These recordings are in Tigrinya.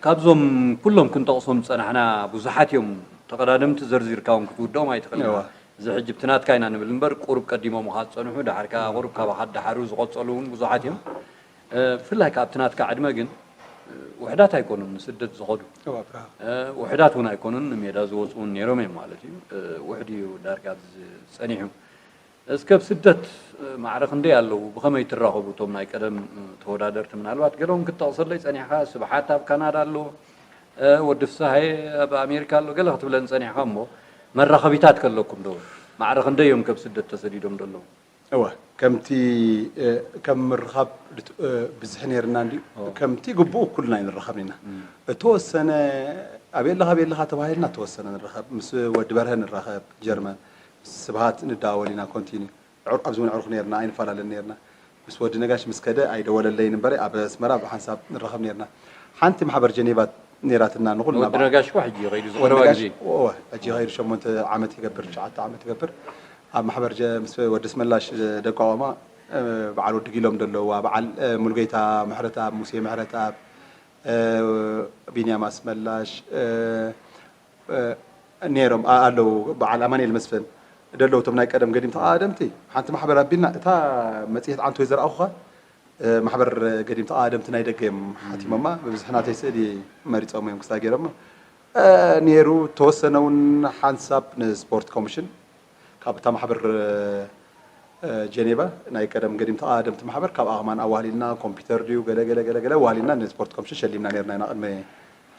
ካብዞም ኩሎም ክንጠቕሶም ዝጸናሕና ብዙሓት እዮም። ተቐዳደምቲ ዘርዚርካ እውን ክትውድኦም ኣይትኽእልን ኢኻ። እዚ ሕጂ ብቲ ናትካ ኢና ንብል እምበር፣ ቁሩብ ቀዲሞም ኻ ዝጸንሑ፣ ድሓር ከኣ ቁሩብ ካባኻ ድሓሩ ዝቐጸሉ እውን ብዙሓት እዮም። ብፍላይ ከኣ ኣብቲ ናትካ ዕድመ ግን ውሕዳት ኣይኮኑን ንስደት ዝኸዱ። ውሕዳት እውን ኣይኮኑን፣ ንሜዳ ዝወፁ እውን ነይሮም እዮም ማለት እዩ። ውሕድ እዩ ዳርጋ ኣብዚ ጸኒሑ። እስከ ኣብ ስደት ማዕረ ክንደይ ኣለዉ? ብኸመይ ትራኸቡ እቶም ናይ ቀደም ተወዳደርቲ? ምናልባት ገለኦም ክትጠቕሰለይ ጸኒሕካ፣ ስብሓት ኣብ ካናዳ ኣሎ፣ ወዲ ፍስሃየ ኣብ ኣሜሪካ ኣሎ፣ ገለ ክትብለን ጸኒሕካ እሞ፣ መራኸቢታት ከለኩም ዶ? ማዕረ ክንደይ እዮም ከብ ስደት ተሰዲዶም ዘለዉ? እወ፣ ከምቲ፣ እ፣ ከም ምርኻብ ድት-፣ እ፣ ብዝሒ ነይርና እንድዩ። እወ። ከምቲ ግቡእ እኩልና ኣይንራኸብን ኢና። እም። እተወሰነ ኣበይ ኣለኻ፣ ኣበይ ኣለኻ ተባሂልና እተወሰነ ንራኸብ። ምስ ወዲ በርሀ ንራኸብ ጀርመን፣ ምስ ስብሃት ንደዋወል ኢና ኮንቲኒ። ዕር-፣ ኣብዚ እውን ዕሩኽ ነይርና፣ ኣይንፈላለን ነይርና። ምስ ወዲ ነጋሽ ምስ ከደ ኣይደወለለይን እምበር ኣብ ኣስመራ ብሓንሳብ ንራኸብ ነይርና። ሓንቲ ማሕበር ጀኔቫ ነይራትና ንኹልና ወዲ በዓል። ነጋሽ እኮ ሕጂ እዩ ከይዱ፣ ወዲ ዝቐረባ ነጋሽ፣ ግዜ። እወ፣ ሕጂ ከይዱ ሸሞንተ ዓመት ይገብር፣ ትሽዓተ ዓመት ይገብር። ኣብ ማሕበር ጀ-፣ ምስ ወዲ ኣስመላሽ ደቋቖማ፣ እ፣ በዓል ወዲ ጊሎም ደለዋ፣ በዓል፣ እ፣ ሙሉጌታ ምሕረተኣብ፣ ሙሴ ምሕረተኣብ፣ እ፣ ቢንያም ኣስመላሽ፣ እ፣ እ፣ ነይሮም፣ ኣ-፣ ኣለዉ። በዓል ኣማኑኤል መስፍን ደለዉ፣ እቶም ናይ ቀደም ገዲም ተቓደምቲ። ሓንቲ ማሕበር ኣቢልና፣ እታ መጽሔት ዓንቶ ዘርኣኹኻ፣ እ፣ ማሕበር ገዲም ተቓደምቲ ናይ ደገ እዮም ሓቲሞማ። ብብዝሒ ናተይ ስእሊ መሪጾም እዮም ክስታይ ገይሮማ። እ፣ ነይሩ፣ ተወሰነ እውን ሓንሳብ ንስፖርት ኮሚሽን ካብ እታ ማሕበር፣ እ፣ ጀኔቫ ናይ ቀደም ገዲም ተቓደምቲ ማሕበር ካብ ኣቕማን ኣዋህሊልና፣ ኮምፒውተር ድዩ ገለ ገለ ገለ ገለ ኣዋህሊልና ንስፖርት ኮሚሽን ሸሊምና ነይርና ኢና ቅድሚ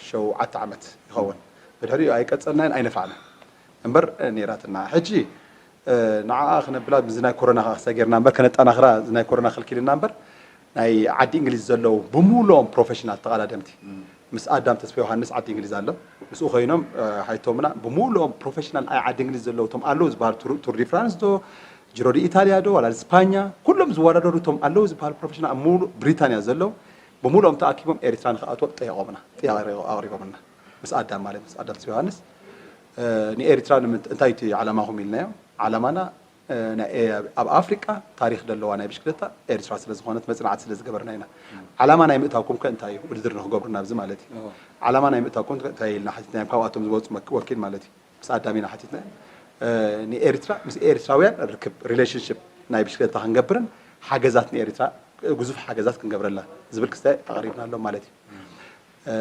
ሸውዓተ ዓመት ይኸውን። ብድሕሪኡ ኣይቀጸልናን ኣይነፋዕናን እምበር፣ እ፣ ነይራትና። ሕጂ፣ እ፣ ንዓኣ ክነብላ ምስዚ ናይ ኮሮና ከኣ ክሳይ ጌርና እምበር፣ ከነጠናኽራ እዚ ናይ ኮሮና ከልኪልና እምበር፣ ናይ ዓዲ እንግሊዝ ዘለዉ ብምሉኦም ፕሮፌሽናል ተቐዳደምቲ። ምስ ኣዳም ተስፋ ዮሃንስ ዓዲ እንግሊዝ ኣሎ። ምስኡ ኮይኖም፣ እ፣ ሓይቶምና ብምሉኦም ፕሮፌሽናል ናይ ዓዲ እንግሊዝ ዘለዉ እቶም ኣለዉ ዝበሃሉ ቱር፣ ቱር ዲ ፍራንስ ዶ፣ ጂሮ ዲ ኢታልያ ዶ፣ ዋላ ስፓኛ፣ ኩሎም ዝወዳደሩ እቶም ኣለዉ ዝበሃሉ ፕሮፌሽናል ኣብ ሙሉእ ብሪታንያ ዘለዉ ብምሉኦም ተኣኪቦም ኤርትራ ንኽኣትዎም ጠይቖምና፣ ጥያቄ ኣቕሪቦምልና። ምስ ኣዳም ማለት ምስ ኣዳም ተስፋ ዮሃንስ፣ እ፣ ንኤርትራ ንምንት-፣ እንታይ እቲ ዓላማኹም ኢልናዮም። ዓላማና፣ እ፣ ናይ ኤ-፣ ኣብ ኣፍሪቃ ታሪኽ ደለዋ ናይ ብሽክለታ ኤርትራ ስለ ዝኾነት መጽናዕቲ ስለ ዝገበርና ኢና። ዓላማ ናይ ምእታውኩም ከ እንታይ እዩ? ውድድር ንኽገብሩ ናብዚ ማለት እዩ። እዎ። ዓላማ ናይ ምእታውኩም ከ እንታይ ኢልና ሓቲትናዮም? ካብኣቶም ዝወጹ መክ-፣ ወኪል ማለት እዩ። ምስ ኣዳም ኢና ሓቲትናዮ። እ፣ ንኤርትራ፣ ምስ ኤርትራውያን ርክብ፣ ሪሌሽንሽፕ ናይ ብሽክለታ ክንገብርን ሓገዛት ንኤርትራ፣ ግዙፍ ሓገዛት ክንገብረላ ዝብል ክስታይ ኣቕሪብናሎም ማለት እዩ። እ፣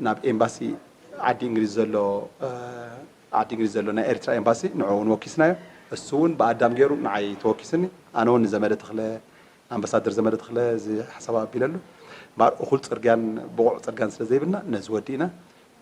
ናብ ኤምባሲ ዓዲ እንግሊዝ ዘሎ፣ እ፣ ዓዲ እንግሊዝ ዘሎ ናይ ኤርትራ ኤምባሲ ንዕኡ እውን ወኪስናዮ። እሱ እውን ብኣዳም ገይሩ ንዓይ ተወኪስኒ። ኣነ እውን ንዘመደ ተኽለ፣ ኣምባሳደር ዘመደ ተኽለ እዚ ሓሳብ ኣቢለሉ። እምበኣር እኹል ጽርግያን ብቑዕ ጽርግያን ስለ ዘይብልና ነዚ ወዲእና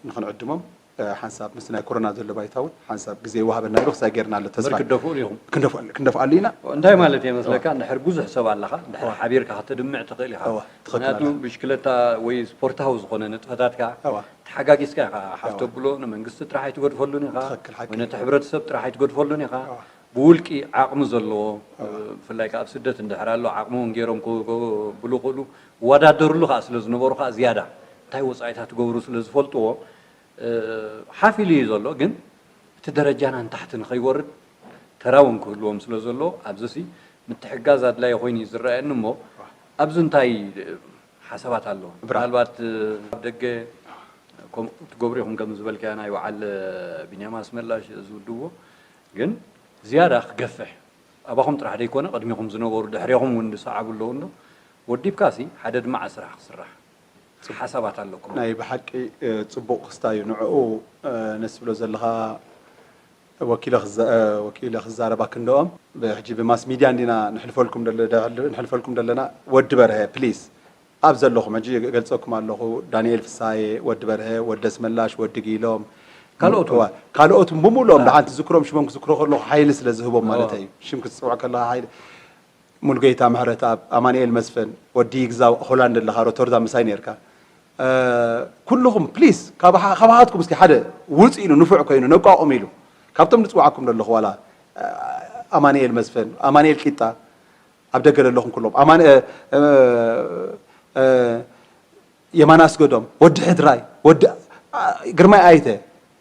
ንኽንዕድሞም፣ እ፣ ሓንሳብ ምስ ናይ ኮሮና ዘሎ ባይታ እውን ሓንሳብ ግዜ ይወሃበና ኢሉ ክሳይ ጌርና ኣሎ ተስፋ። እምበር ክንደፍኡ ዲኹም? ክንደፍኣሉ፣ ክንደፍኣሉ ኢና። እንታይ ማለት እየ መስለካ? እንድሕር ብዙሕ ሰብ ኣለኻ፣ እንድሕር እዋ። ሓቢርካ ከተድምዕ ትኽእል ኢኻ። እዋ፣ ትኽክል ምኽንያቱ ኣላ። ብሽክለታ ወይ ስፖርታዊ ዝኾነ ንጥፈታትካ እዋ። ተሓጋጊዝካ ኢኻ ሓፍ እዋ። ተብሎ፣ ንመንግስቲ ጥራሕ ኣይትገድፈሉን ኢኻ፣ ትኽክል፣ ሓቂ። ወይ ነቲ ሕብረተሰብ ጥራሕ ኣይትገድፈሉን ኢኻ። እዋ። ብውልቂ ዓቕሚ ዘለዎ፣ እዋ። ብፍላይ ከኣ ኣብ ስደት እንድሕር ኣሎ፣ ዓቕሚ እውን ገይሮም ከ-፣ ከብሉ ክእሉ፣ ይወዳደርሉ ከኣ ስለ ዝነበሩ ከኣ ዝያዳ እንታይ ወጻኢታት ትገብሩ ስለ ዝፈልጥዎ፣ እ፣ ሓፍ ኢሉ እዩ ዘሎ፣ ግን እቲ ደረጃና ንታሕቲ ንኸይወርድ ተራ እውን ክህልዎም ስለ ዘለዎ፣ ኣብዚሲ ምትሕግጋዝ ኣድላዪ ኮይኑ እዩ ዝረኣየኒ እሞ፣ ኣብዚ እንታይ ሓሳባት ኣሎ? ብራ። ምናልባት፣ እ፣ ኣብ ደገ ከምኡ ትገብሩ ኢኹም ከም ዝበልካዮ ናይ በዓል ቢንያም ኣስመላሽ ዝውድዎ፣ ግን ዝያዳ ክገፍሕ ኣባኹም ጥራሕ ደይኮነ ቅድሚኹም ዝነበሩ ድሕሬኹም እውን ዝሰዓቡ ኣለዉ እንዶ፣ ወዲብካሲ ሓደ ድማ ዓስራ ክስራሕ ሓሳባት ኣለኩም? ናይ ብሓቂ፣ እ፣ ጽቡቕ ክስታይ እዩ። ንዕኡ፣ እ፣ ነዚ ትብሎ ዘለኻ ወኪለ ክዛ-፣ እ፣ ወኪለ ክዛረባ ክንደኦም፣ ብ-፣ ሕጂ ብማስ ሚድያ እንዲና ንሕልፈልኩም ደለ-፣ ንሕልፈልኩም ደለና። ወዲ በርሀ፣ ፕሊስ፣ ኣብ ዘለኹም፣ ሕጂ እገልጸኩም ኣለኹ፣ ዳንኤል ፍሳዬ፣ ወዲ በርሀ፣ ወዲ ኣስመላሽ፣ ወዲ ጊሎም፣ ካልኦት እውን። እዋ፣ ካልኦት እውን ብምሉኦም፣ አ። ደሓንቲ ዝክሮም ሽሞም ክዝክሮ ከለኹ ሓይሊ ስለ ዝህቦም ማለት እዋ። እዩ። ሽም ክትጽውዕ ከለኻ ሓይሊ። ሙሉጌታ ምሕረተኣብ፣ ኣማኑኤል መስፍን፣ ወዲ ይግዛው፣ ሆላንድ ኣለኻ፣ ሮተርዳም ምሳይ ነይርካ። እ፣ ኩልኹም ፕሊስ፣ ካባኻ-፣ ካባኻትኩም እስኪ ሓደ ውጽእ ኢሉ፣ ንፉዕ ኮይኑ፣ ነቋቑም ኢሉ፣ ካብቶም ንጽውዓኩም ዘለኹ ዋላ፣ እ፣ ኣማኑኤል መስፍን፣ ኣማኑኤል ቂጣ፣ ኣብ ደገ ዘለኹም ኩሎም፣ ኣማኑ-፣ እ፣ እ፣ እ፣ የማነ ኣስገዶም፣ ወዲ ሕድራይ፣ ወዲ፣ ኣ፣ ግርማይ ኣይተ፣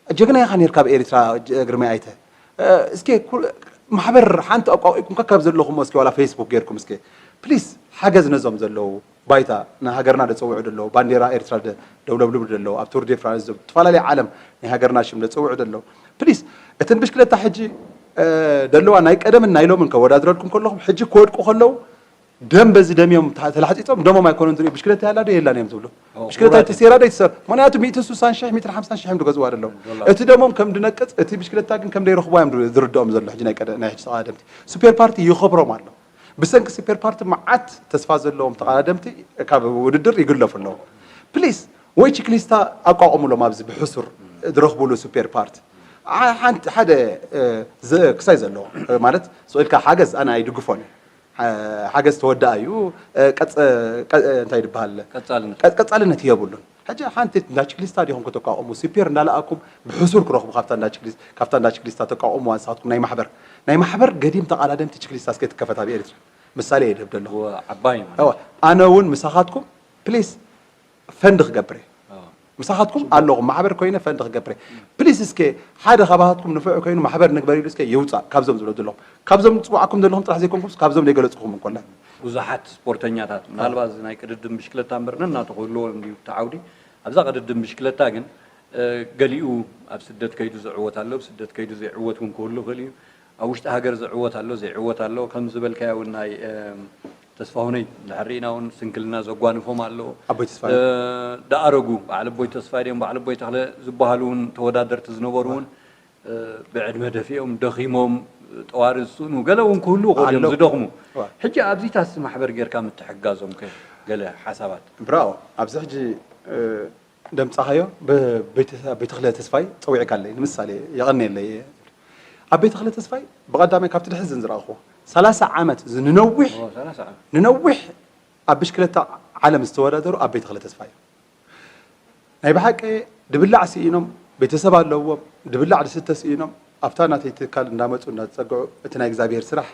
ጀግና ኢኻ ነይርካ ኣብ ኤርትራ፣ ጀ-፣ ግርማይ ኣይተ። እ፣ እስኪ ኩ-፣ ማሕበር ሓንቲ ኣቋቂምኩም ከካብ ዘለኹም እስኪ ዋላ ፌስቡክ ጌርኩም እስኪ ፕሊስ ሓገዝ ነዞም ዘለዉ ባይታ ንሃገርና ደጸውዑ ደለዉ፣ ባንዴራ ኤርትራ ደ- ደውለብልቡ ደለዉ፣ ኣብ ቱር ዴ ፍራንስ ደ- ዝተፈላለዩ ዓለም ናይ ሃገርና ሽም ደጸውዑ ደለዉ። ፕሊስ እተን ብሽክለታ ሕጂ እ፣ ደለዋ ናይ ቀደምን ናይ ሎምን ከወዳድረልኩም ከለኹም ሕጂ ክወድቁ ከለዉ ደም በዚ ደም እዮም ተ- ተላሕፂፆም ደሞም ኣይኮነን ዝሪኡ ብሽክለታ ያላ ዶ የላን እዮም ዝብሉ። ብሽክለታ ተሰይራ ዶ ይትሰር? ምክንያቱ ሚእትን ስሳን ሽሕ ሚእትን ሓምሳን ሽሕ እዮም ዝገዝዋ ዘለዉ። እቲ ደሞም ከም ድነቅፅ እቲ ብሽክለታ ግን ከም ደይረኽቦ እዮም ዝርድኦም ዘሎ ሕጂ ናይ ቀደ- ናይ ሕጂ ተቐዳደምቲ። ስፔር ፓርቲ ይኸብሮም ኣሎ። ብሰንኪ ስፔር ፓርቲ መዓት ተስፋ ዘለዎም ተቐዳደምቲ ካብ ውድድር ይግለፉ ኣለዉ። ፕሊስ ወይ ችክሊስታ ኣቋቑሙሎም ኣብዚ ብሕሱር ዝረኽቡሉ ስፔር ፓርቲ። ሓንቲ ሓደ ክሳይ ዘለዎ ማለት ስቕ ኢልካ ሓገዝ ኣነ ኣይድግፎን። ሓገዝ ተወዳኣ እዩ። እንታይ ይበሃል? ቀፃልነት የብሉን። ሕጂ ሓንቲ እንዳ ችክሊስታ ዲኹም ከተቋቑሙ ስፔር እንዳለኣኩም ብሕሱር ክረኽቡ ካብታ እንዳ ችክሊስታ ተቋቑምዋ ንስኻትኩም ናይ ማሕበር ናይ ማሕበር ገዲም ተቓዳደምቲ ችክሊስታ እስከ ትከፈት ኣብ ኤርትራ ምሳሌ እየ ድህብ ዘለኹ። ዓባይ ማለት እወ፣ ኣነ እውን ምሳኻትኩም ፕሊስ ፈንድ ክገብር እየ። ምሳኻትኩም ኣለኹም ማሕበር ኮይነ ፈንድ ክገብር እየ። ፕሊስ እስከ ሓደ ካባኻትኩም ንፉዕ ኮይኑ ማሕበር ንግበር ኢሉ እስከ ይውፃእ ካብዞም ዝብሎ ዘለኹም። ካብዞም ዝፅዋዕኩም ዘለኹም ጥራሕ ዘይኮንኩምስ ካብዞም ዘይገለፅኹም እንኮላ። ብዙሓት ስፖርተኛታት ምናልባት እዚ ናይ ቅድድም ብሽክለታ እምበር ነናቱ ክህልዎ እንድዩ እቲ ዓውዲ። ኣብዛ ቅድድም ብሽክለታ ግን ገሊኡ ኣብ ስደት ከይዱ ዝዕወት ኣሎ፣ ኣብ ስደት ከይዱ ዘይዕወት እውን ክህሉ ይኽእል እዩ። ኣብ ውሽጢ ሃገር ዝዕወት ኣሎ፣ ዘይዕወት ኣሎ። ከም ዝበልካዮ እውን ናይ ተስፋሁነይ እንድሕር ርኢና እውን ስንክልና ዘጓንፎም ኣሎ። ኣቦይ ተስፋይ። ዝኣረጉ በዓል ኣቦይ ተስፋይ ድዮም በዓል ኣቦይ ተኽለ ዝበሃሉ እውን ተወዳደርቲ ዝነበሩ እውን ብዕድመ ደፊኦም ደኺሞም ጠዋሪ ዝስእኑ ገለ እውን ክህሉ ይኽእሉ እዮም ኣለዉ። ዝደኽሙ። እዋ። ሕጂ ኣብዚታስ ማሕበር ጌርካ ምትሕጋዞም ከ ገለ ሓሳባት? ብራኦ ኣብዚ ሕጂ ደምጻኻዮ ብቤተክለ ተስፋይ ጸዊዕካለይ ንምሳሌ የቐንየለይ። ኣብ ቤተክለ ተስፋይ ብቐዳማይ ካብቲ ድሕዝን ዝረኣኹዎ ሰላሳ ዓመት እዚ ንነዊሕ ንነዊሕ ኣብ ብሽክለታ ዓለም ዝተወዳደሩ ኣብ ቤተክለ ተስፋይ ናይ ብሓቂ ድብላዕ ስኢኖም ቤተሰብ ኣለዎም ድብላዕ ድስተ ስኢኖም ኣብታ ናተይ ትካል እንዳመፁ እንዳተፀግዑ እቲ ናይ እግዚኣብሔር ስራሕ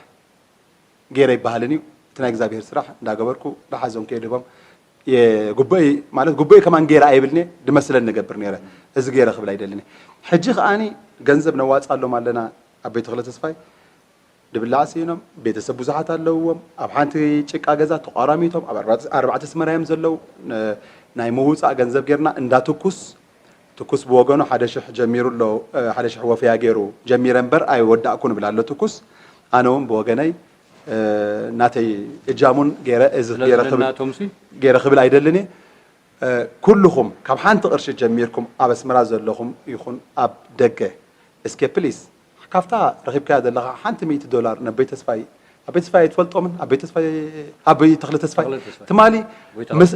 ገይረ ይበሃልን እዩ። እቲ ናይ እግዚኣብሔር ስራሕ እንዳገበርኩ ደሓዞም ከይድህቦም የጉበይ ማለት ጉበይ ከማን ገይረ ኣይብልኔ ድመስለን ንገብር ነይረ እዚ ገይረ ክብል ኣይደልን። ሕጂ ከዓኒ ገንዘብ ነዋፅኣሎም ኣለና ኣብ ቤተ ክለ ተስፋይ ድብላዕ ስኢኖም ቤተሰብ ብዙሓት ኣለውዎም ኣብ ሓንቲ ጭቃ ገዛ ተቋራሚቶም ኣብ ኣርባዕተ ኣስመራ እዮም ዘለዉ ናይ ምውፃእ ገንዘብ ጌርና እንዳ ትኩስ ትኩስ ብወገኑ ሓደ ሽሕ ጀሚሩ ኣሎ ሓደ ሽሕ ወፈያ ገይሩ ጀሚረ እምበር ኣይወዳእኩን እብል ኣሎ ትኩስ ኣነ እውን ብወገነይ ናተይ እጃሙን ገይረ እዚ ገይረ ክብል ኣይደልን እየ ኩልኹም ካብ ሓንቲ ቅርሺ ጀሚርኩም ኣብ ኣስመራ ዘለኹም ይኹን ኣብ ደገ እስከ ፕሊስ ካብታ ረኺብካያ ዘለኻ ሓንቲ ሚእቲ ዶላር ነቦይ ተስፋይ ኣቦይ ተስፋይ ኣይትፈልጦምን ኣቦይ ተስፋይ ኣቦይ ተኽለ ተስፋይ ትማሊ ምስ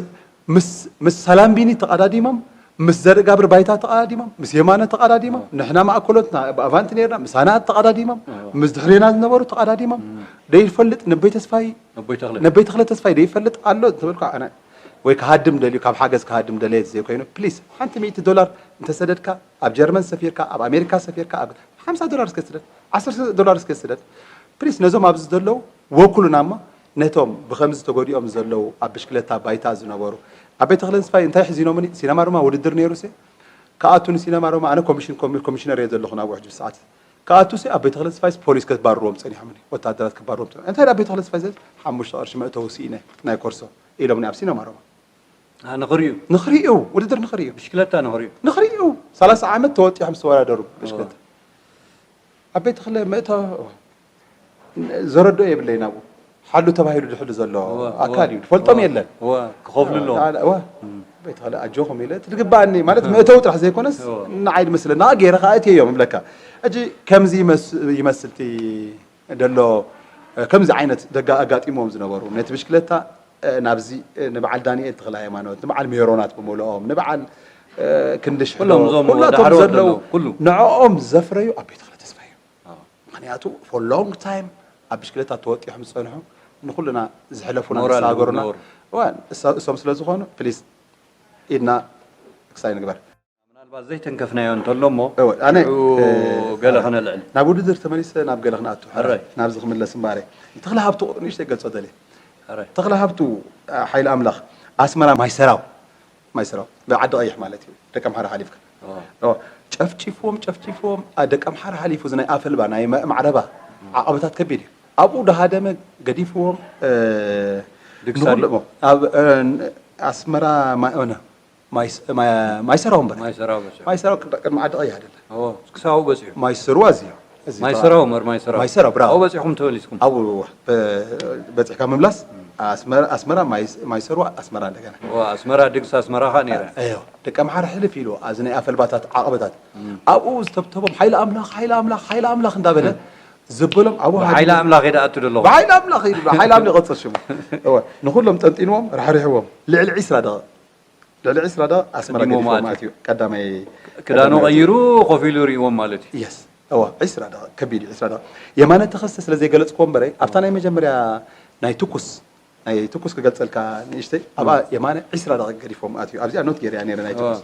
ምስ ምስ ሰላም ቢኒ ተቐዳዲሞም ምስ ዘርኢ ጋብር ባይታ ተቐዳዲሞም ምስ የማነ ተቐዳዲሞም ንሕና ማእከሎት ና- ኣብ ኣቫንቲ ነርና ምሳና ተቐዳዲሞም ምስ ድሕሬና ዝነበሩ ተቐዳዲሞም ደይፈልጥ ነበይ ተስፋይ ኣቦይ ተኽለ ነበይ ተኽለ ተስፋይ ደይፈልጥ ኣሎ እንተበልኩ ኣነ ወይ ክሃድም ደልዩ ካብ ሓገዝ ክሃድም ደለየ ዘይኮይኑ ፕሊስ ሓንቲ ሚእቲ ዶላር እንተሰደድካ ኣብ ጀርመን ሰፊርካ ኣብ ኣሜሪካ ሰፊርካ ኣብ ሓምሳ ዶላር እስከ ስደድ ዓሰርተ ዶላር እስከ ስደድ ፕሊስ ነዞም ኣብዚ ዘለዉ ወኩሉና እሞ ነቶም ብኸምዚ ተጎዲኦም ዘለዉ ኣብ ብሽክለታ ባይታ ዝነበሩ ኣበይ ተኽለ ተስፋይ እንታይ ሕዚኖምኒ ሲነማ ሮማ ውድድር ነይሩ ሲ ክኣቱ ንሲነማ ሮማ ኣነ ኮሚሽን ኮሚሽነር እየ ዘለኹ ናብ ውሕጅ ሰዓት ክኣቱ ሲ ኣበይ ተኽለ ተስፋይስ ፖሊስ ከባርርዎም ፀኒሖምኒ ወታደራት ከባርርዎም ፀኒሖም እንታይ ኣበይ ተኽለ ተስፋይ ዘ ሓሙሽተ ቅርሺ መእተዊ ስኢነ ናይ ኮርሶ ኢሎምኒ ኣብ ሲነማ ሮማ ንኽሪኡ ንኽሪኡ ውድድር ንኽሪኡ ብሽክለታ ንኽሪኡ ንኽሪኡ ሰላሳ ዓመት ተወጢሖም ዝተወዳደሩ ብሽክለታ ኣበይ ተኽለ መእተዊ ዘረድኦ የብለይን ኣብኡ ሓሉ ተባሂሉ ድሕሉ ዘሎ ኣካል እዩ ድፈልጦም የለን ክኸፍሉ ኣለዎ ኣበይ ተኽለ ኣጆኹም ኢለ እቲ ዝግባኣኒ ማለት መእተዊ ጥራሕ ዘይኮነስ ንዓይ ድመስለና ገይረ ከዓ እትየዮም እብለካ ሕጂ ከምዚ ይመስል እቲ ደሎ ከምዚ ዓይነት ደጋ ኣጋጢሞም ዝነበሩ ነቲ ብሽክለታ ናብዚ ንበዓል ዳንኤል ተኽለ ሃይማኖት ንበዓል ሜሮናት ብምልኦም ንበዓል ክንድሽ ኩሎም ዘለዉ ንዕኦም ዘፍረዩ ኣበይ ተኽለ ተስፋ እዩ ምክንያቱ for long time ኣብ ብሽክለታ ተወጢሖም ዝፀንሑ ንኩልና ዝሕለፉና ዝሳገሩና እሶም ስለ ዝኾኑ ፕሊስ ኢድና ክሳይ ንግበር ምናልባት ዘይተንከፍናዮ እንተሎ እሞ ኣነ ገለ ከነልዕል ናብ ውድድር ተመሊሰ ናብ ገለ ክንኣቱ ናብዚ ክምለስ እምበኣረ ተኽለ ሃብቱ ቁጥሪ ንእሽተይ ገልፆ ደልየ ተኽለ ሃብቱ ሓይሊ ኣምላኽ ኣስመራ ማይሰራው ማይሰራው ብዓዲ ቀይሕ ማለት እዩ ደቂ ኣምሓራ ሓሊፍካ ጨፍጭፍዎም ጨፍጭፍዎም ደቂ ኣምሓራ ሓሊፉ እዚ ናይ ኣፈልባ ናይ ማዕረባ ዓቐበታት ከቢድ እዩ ኣብኡ ዳሃደመ ገዲፍዎም ድግሳ ንኹሉ ድዩ? እሞ፣ ኣብ እ፣ ኣስመራ ማይ ኦነ ማይ ስ- ማይ- ማይ ሰራው እምበር ማይ ሰራው በፂሑ። ማይ ሰራው ቅድ- ቅድሚ ዓዲ ቀይሕ ኣይደለ ኦ፣ ክሳቡ በፂሑ። ማይ ስሩ ኣዝዩ እዚ ማይ ተባሂሉ። ሰራው እምበር ማይ ሰራው። ማይ ሰራው፣ ብራቮ። ኣብኡ በፂኹም ተመሊስኩም። ኣብኡ በ- በፂሕካ ምምላስ ኣስመራ ኣስመራ ማይ ስ- ማይ ሰሩ ኣስመራ እንደገና እዎ፣ ኣስመራ ድግስ ኣስመራኻ ነይረ። እዮ ደቀ ምሓር ሕልፍ ኢሉ ኣብዚ ናይ ኣፈልባታት ዓቐበታት ኣብኡ ዝተብተቦም ሓይሊ ኣምላኽ ሓይሊ ኣምላኽ ሓይሊ ኣምላኽ እንዳበለ ዘበሎም ኣብኡ ሓይሊ ኣምላኽ እየ ደኣቱ ዘለኹ። ብሓይሊ ኣምላኽ ኢሉ ሓይሊ ኣምላኽ ይቐፅል ሽሙ እወ ንኹሎም ጠንጢንዎም ራሕሪሕዎም ልዕሊ ዒስራ ደቐ ልዕሊ ዒስራ ደቐ ኣስመራ ቀዲሞም ገዲፎም ኣትዩ። ኣትዩ ቀዳማይ ክዳኑ ቀይሩ ኮፍ ኢሉ ሪእዎም ማለት እዩ። የስ እወ ዒስራ ደቐ ከቢድ እዩ ዒስራ ደቐ የማነ ተኸስተ ስለ ዘይገለፅክዎ እምበረ ኣብታ ናይ መጀመርያ ናይ ትኩስ ናይ ትኩስ ክገልፀልካ ንእሽተይ ኣብኣ የማነ ዒስራ ደቐ ገዲፎም ኣትዩ ኣብዚኣ ኖት ገይረ እያ ነይረ ናይ ትኩስ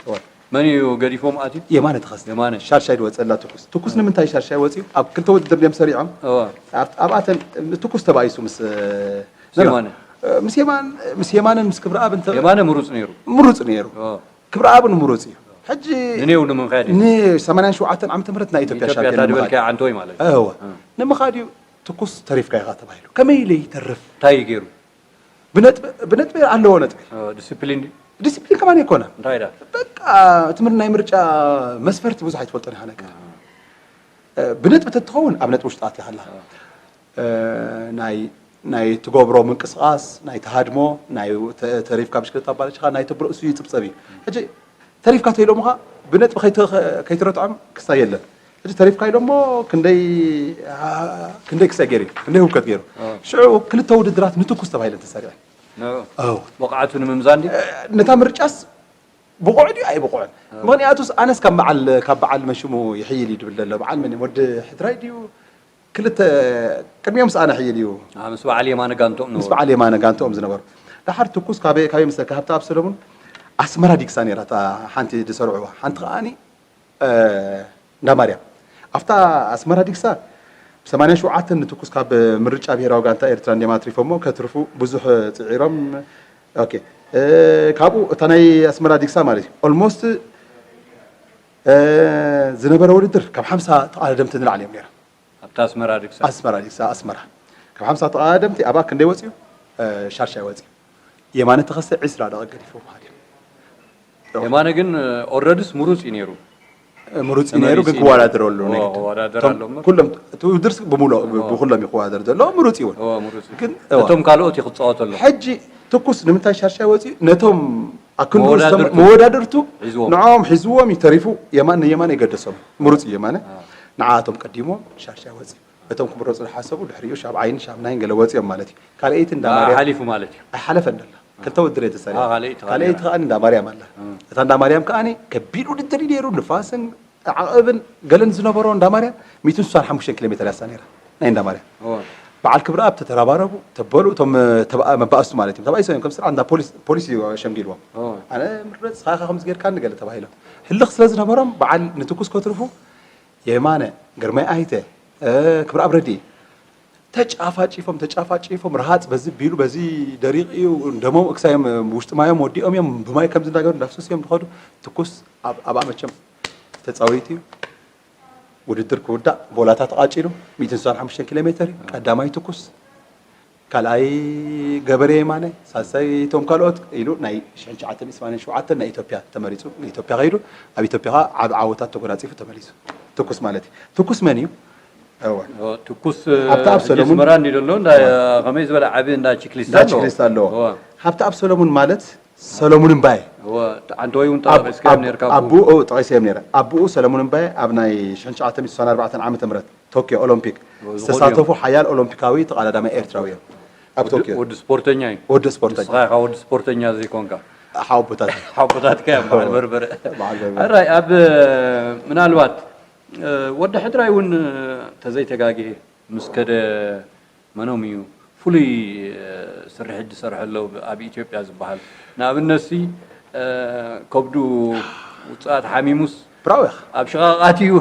እወ መን እዩ ገዲፎም ኣትዩ? የማነ ተኸስተ የማነ። ሻድሻይ ድወፀላ ትኩስ ትኩስ ንምንታይ ሻድሻይ ወፂኡ ኣብ ክልተ ውድድር ድዮም ሰሪዖም እወ፣ ኣብቲ- ኣብኣተን ትኩስ ተባኢሱ ምስ ምስ የማነ። ምስ የማን ምስ የማንን ምስ ክብረኣብን ተ- የማነ ምሩፅ ነይሩ። ምሩፅ ነይሩ እወ፣ ክብረኣብን ምሩፅ እዩ ሕጂ ንኔው ንምንካድ እዩ። ን ሰማንያን ሸውዓተን ዓመተ ምህረት ናይ ኢትዮጵያ ኢትዮጵያ ሻምፒዮን እታ ንምኻድ ድበልካያ ዓንቶይ ማለት እዩ። እወ ንምኻድ እዩ ትኩስ ተሪፍካ ኢኻ ተባሂሉ ከመይ ኢለ ይተርፍ እንታይ እዩ ገይሩ? ብነጥቢ ብነጥቢ ኣለዎ ነጥቢ ኦ፣ ዲስፕሊን ድዩ? ዲስፕሊን ከማን ኣይኮነን እንታይ ዳ? በቃ እቲ ምር ናይ ምርጫ መስፈርቲ ብዙሕ ኣይትፈልጦን ኢኻ ነገር ብነጥቢ ተትኸውን ኣብ ነጥቢ ውሽጢ ኣትያ ከላ ናይ ናይ ትገብሮ ምንቅስቃስ ናይ ተሃድሞ ናይ ተ- ተሪፍካ ብሽክለታ ኣባለሽኻ ናይ ተብሎ እሱ ይፅብፀብ እዩ ሕጂ ተሪፍካ ተይሎምኻ ብነጥቢ ከይተ- ከይትረትዖም ክሳ የለን ሕጂ ተሪፍካ ኢሎሞ ክንደይ ክንደይ ክሳይ ገይሩ ክንደይ ህውከት ገይሩ ሽዑ ክልተ ውድድራት ንትኩስ ተባሂለን ተሰሪዐን ንዑ ኣው ብቕዓቱ ንምምዛን ድዩ? ነታ ምርጫስ ብቑዕ ድዩ ኣይብቑዕን ምኽንያቱስ ኣነስ ካብ በዓል ካብ በዓል መሽሙ ይሕይል እዩ ድብል ዘሎ በዓል መን ወዲ ሕድራይ ድዩ ክልተ ቅድሚኦም ምስ ኣነ ሕይል እዩ ኣ፣ ምስ በዓል የማነ ጋንቶም ምስ ንበሉ። በዓል የማነ ጋንትኦም ዝነበሩ ደሓር ትኩስ ካበይ ካበይ መሰለካ ሃብተኣብ ሰለሙን ኣስመራ ዲግሳ ነይራ እታ ሓንቲ ዝሰርዕዋ ሓንቲ ከዓኒ እንዳ ማርያም ኣብታ ኣስመራ ዲግሳ ብ ሰማንያን ሸውዓተን ንትኩስ ካብ ምርጫ ብሄራዊ ጋንታ ኤርትራ እንዲም ኣትሪፎሞ ከትርፉ ብዙሕ ፅዒሮም ኦኬ እ፣ ካብኡ እታ ናይ ኣስመራ ዲግሳ ማለት እዩ ኦልሞስት ዝነበረ ውድድር ካብ ሓምሳ ተቓዳደምቲ ንላዕሊ እዮም ነይሮም ኣብታ ኣስመራ ድግሳ ኣስመራ ዲግሳ ኣስመራ ካብ ሓምሳ ተቓዳደምቲ ኣብኣ ክንደይ ወፂኡ እ፣ ሻድሻይ ወፂኡ የማነ ተኸስተ ዒስራ ደቐ ገዲፎም ሃዲዮም የማነ ግን ኦረድስ ምሩፅ እዩ ነይሩ። ምሩፅ እዩ ነይሩ ግን ተመሊሱ ክወዳደረሉ ኦ፣ ናይ ግድን። ክወዳደር እቶም ኣሎ እምበር። ኩሎም እቲ ውድድር ብምሉእ ብኩሎም እዩ ክወዳደር ዘሎ ምሩፅ እዩ እውን ኦ፣ ምሩፅ እዩ። ግን እዋ። እቶም ካልኦት እዩ ክፃወተሉ ሕጂ ትኩስ ንምንታይ ሻሻይ ወፂኡ ነቶም ኣክንዱ መወዳድርቱ። መወዳድርቱ ሒዝዎም። ንዕኦም ሒዝዎም እዩ ተሪፉ የማን ንየማን የገደሶም ምሩፅ እዩ የማነ ንዓኣቶም ቀዲሞም ሻሻይ ወፂኡ እቶም ክምረፁ ዝሓሰቡ ድሕሪኡ ሻብ ዓይን ሻብ ናይን ገለ ወፂኦም ማለት እዩ ካልኣይቲ እንዳ ብኣ ሓሊፉ ማለት እዩ። ኣይሓለፈን ደላ ክልተ ውድድር እየ ተሰሪዐ ኣዎ፣ ካልኣይቲ ካልኣይቲ ኸኣ ከዓ እንዳ ማርያም ኣላ እታ እንዳ ማርያም ከዓ ከቢድ ውድድር እዩ ነይሩ ንፋስን ዓቐብን ገለን ዝነበሮ እንዳ ማርያም ሚእትን ስሳን ሓሙሽተን ኪሎ ሜትር ያሳ ነይራ ናይ እንዳ ማርያም እዎ። በዓል ክብረኣብ ተተራባረቡ ተበሉ እቶም ተባ- መባእስቱ ማለት እዮም ተባኢሶም እዮም ከም ስርዓት እንዳ ፖሊስ ፖሊስ እዩ ሸምጊልዎም እዎ። ኣነ ምረፅ ስኻ ኢኻ ከምዚ ጌርካ ንገለ ተባሂሎም ህልኽ ስለ ዝነበሮም በዓል ንትኩስ ከትርፉ የማነ ግርማይ ኣይተ ክብረኣብ ረድኢ ተጫፋጪፎም ተጫፋጪፎም ረሃፅ በዚ ቢሉ በዚ ደሪቕ እዩ ደሞም እክሳዮም ውሽጢ ማዮም ወዲኦም እዮም ብማይ ከምዚ እንዳገሩ እንዳፍሰሱ እዮም ዝኸዱ ትኩስ ኣብ- ኣብኣ መቸም ተፃዊቱ እዩ ውድድር ክውዳእ ቦላታት ተቓፂሉ ሚእትን ስሳን ሓሙሽተን ኪሎ ሜትር እዩ ቀዳማይ ትኩስ ካልኣይ ገበሬ የማነ ሳልሳይ እቶም ካልኦት ኢሉ ናይ ሽሕን ትሽዓተ ሚእትን ሰማንያን ሸውዓተን ናይ ኢትዮጵያ ተመሪፁ ንኢትዮጵያ ከይዱ ኣብ ኢትዮጵያ ከዓ ዓብ ዓወታት ተጎናፂፉ ተመሊሱ ትኩስ ማለት እዩ ትኩስ መን እዩ እወ ትኩስ ኣብታ ኣብ ሰለሙን- ኣስመራ እንዲ ዘሎ እንዳ ከመይ ዝበለ ዓቢ እንዳ ቺክሊስታ እንዳ ኣለዎ። ችክሊስታ ኣለዎ እወ። ሓብቲ ኣብ ሰለሙን ማለት ሰለሙን እምባየ እወ። ኣንተ ወይ እውን ጠባቂስካዮም ነርካ እኮ። ኣቡኡ ጠቂሰዮም ነረ ኣቡኡ ሰለሙን እምባየ ኣብ ናይ ሽሕን ትሽዓተ ሚእትን ስሳን ኣርባዕተን ዓመተ ምህረት ቶኪዮ ኦሎምፒክ ዝኸዱ እዮም። ዝተሳተፉ ሓያል ኦሎምፒካዊ ተቓዳዳማይ ኤርትራዊ እዮም ኣብ ቶኪዮ ወዲ ስፖርተኛ እዩ። ወዲ ስፖርተኛ ንስኻ ኢኻ ወዲ ስፖርተኛ ዘይኮንካ። ሓወቦታት ሓቦታትካ እዮም በዓል በርበረ። በዓል በርበረ። ሕራይ ኣብ ምናልባት ወዲ ሕድራይ እውን ተዘይተጋግየ ምስ ከደ መኖም እዩ ፍሉይ ስርሒት ዝሰርሐ ኣሎ ኣብ ኢትዮጵያ ዝበሃል ንኣብነትሲ ከብዱ ውፅኣት ሓሚሙስ ብራውያኽ ኣብ ሽቓቓት እዩ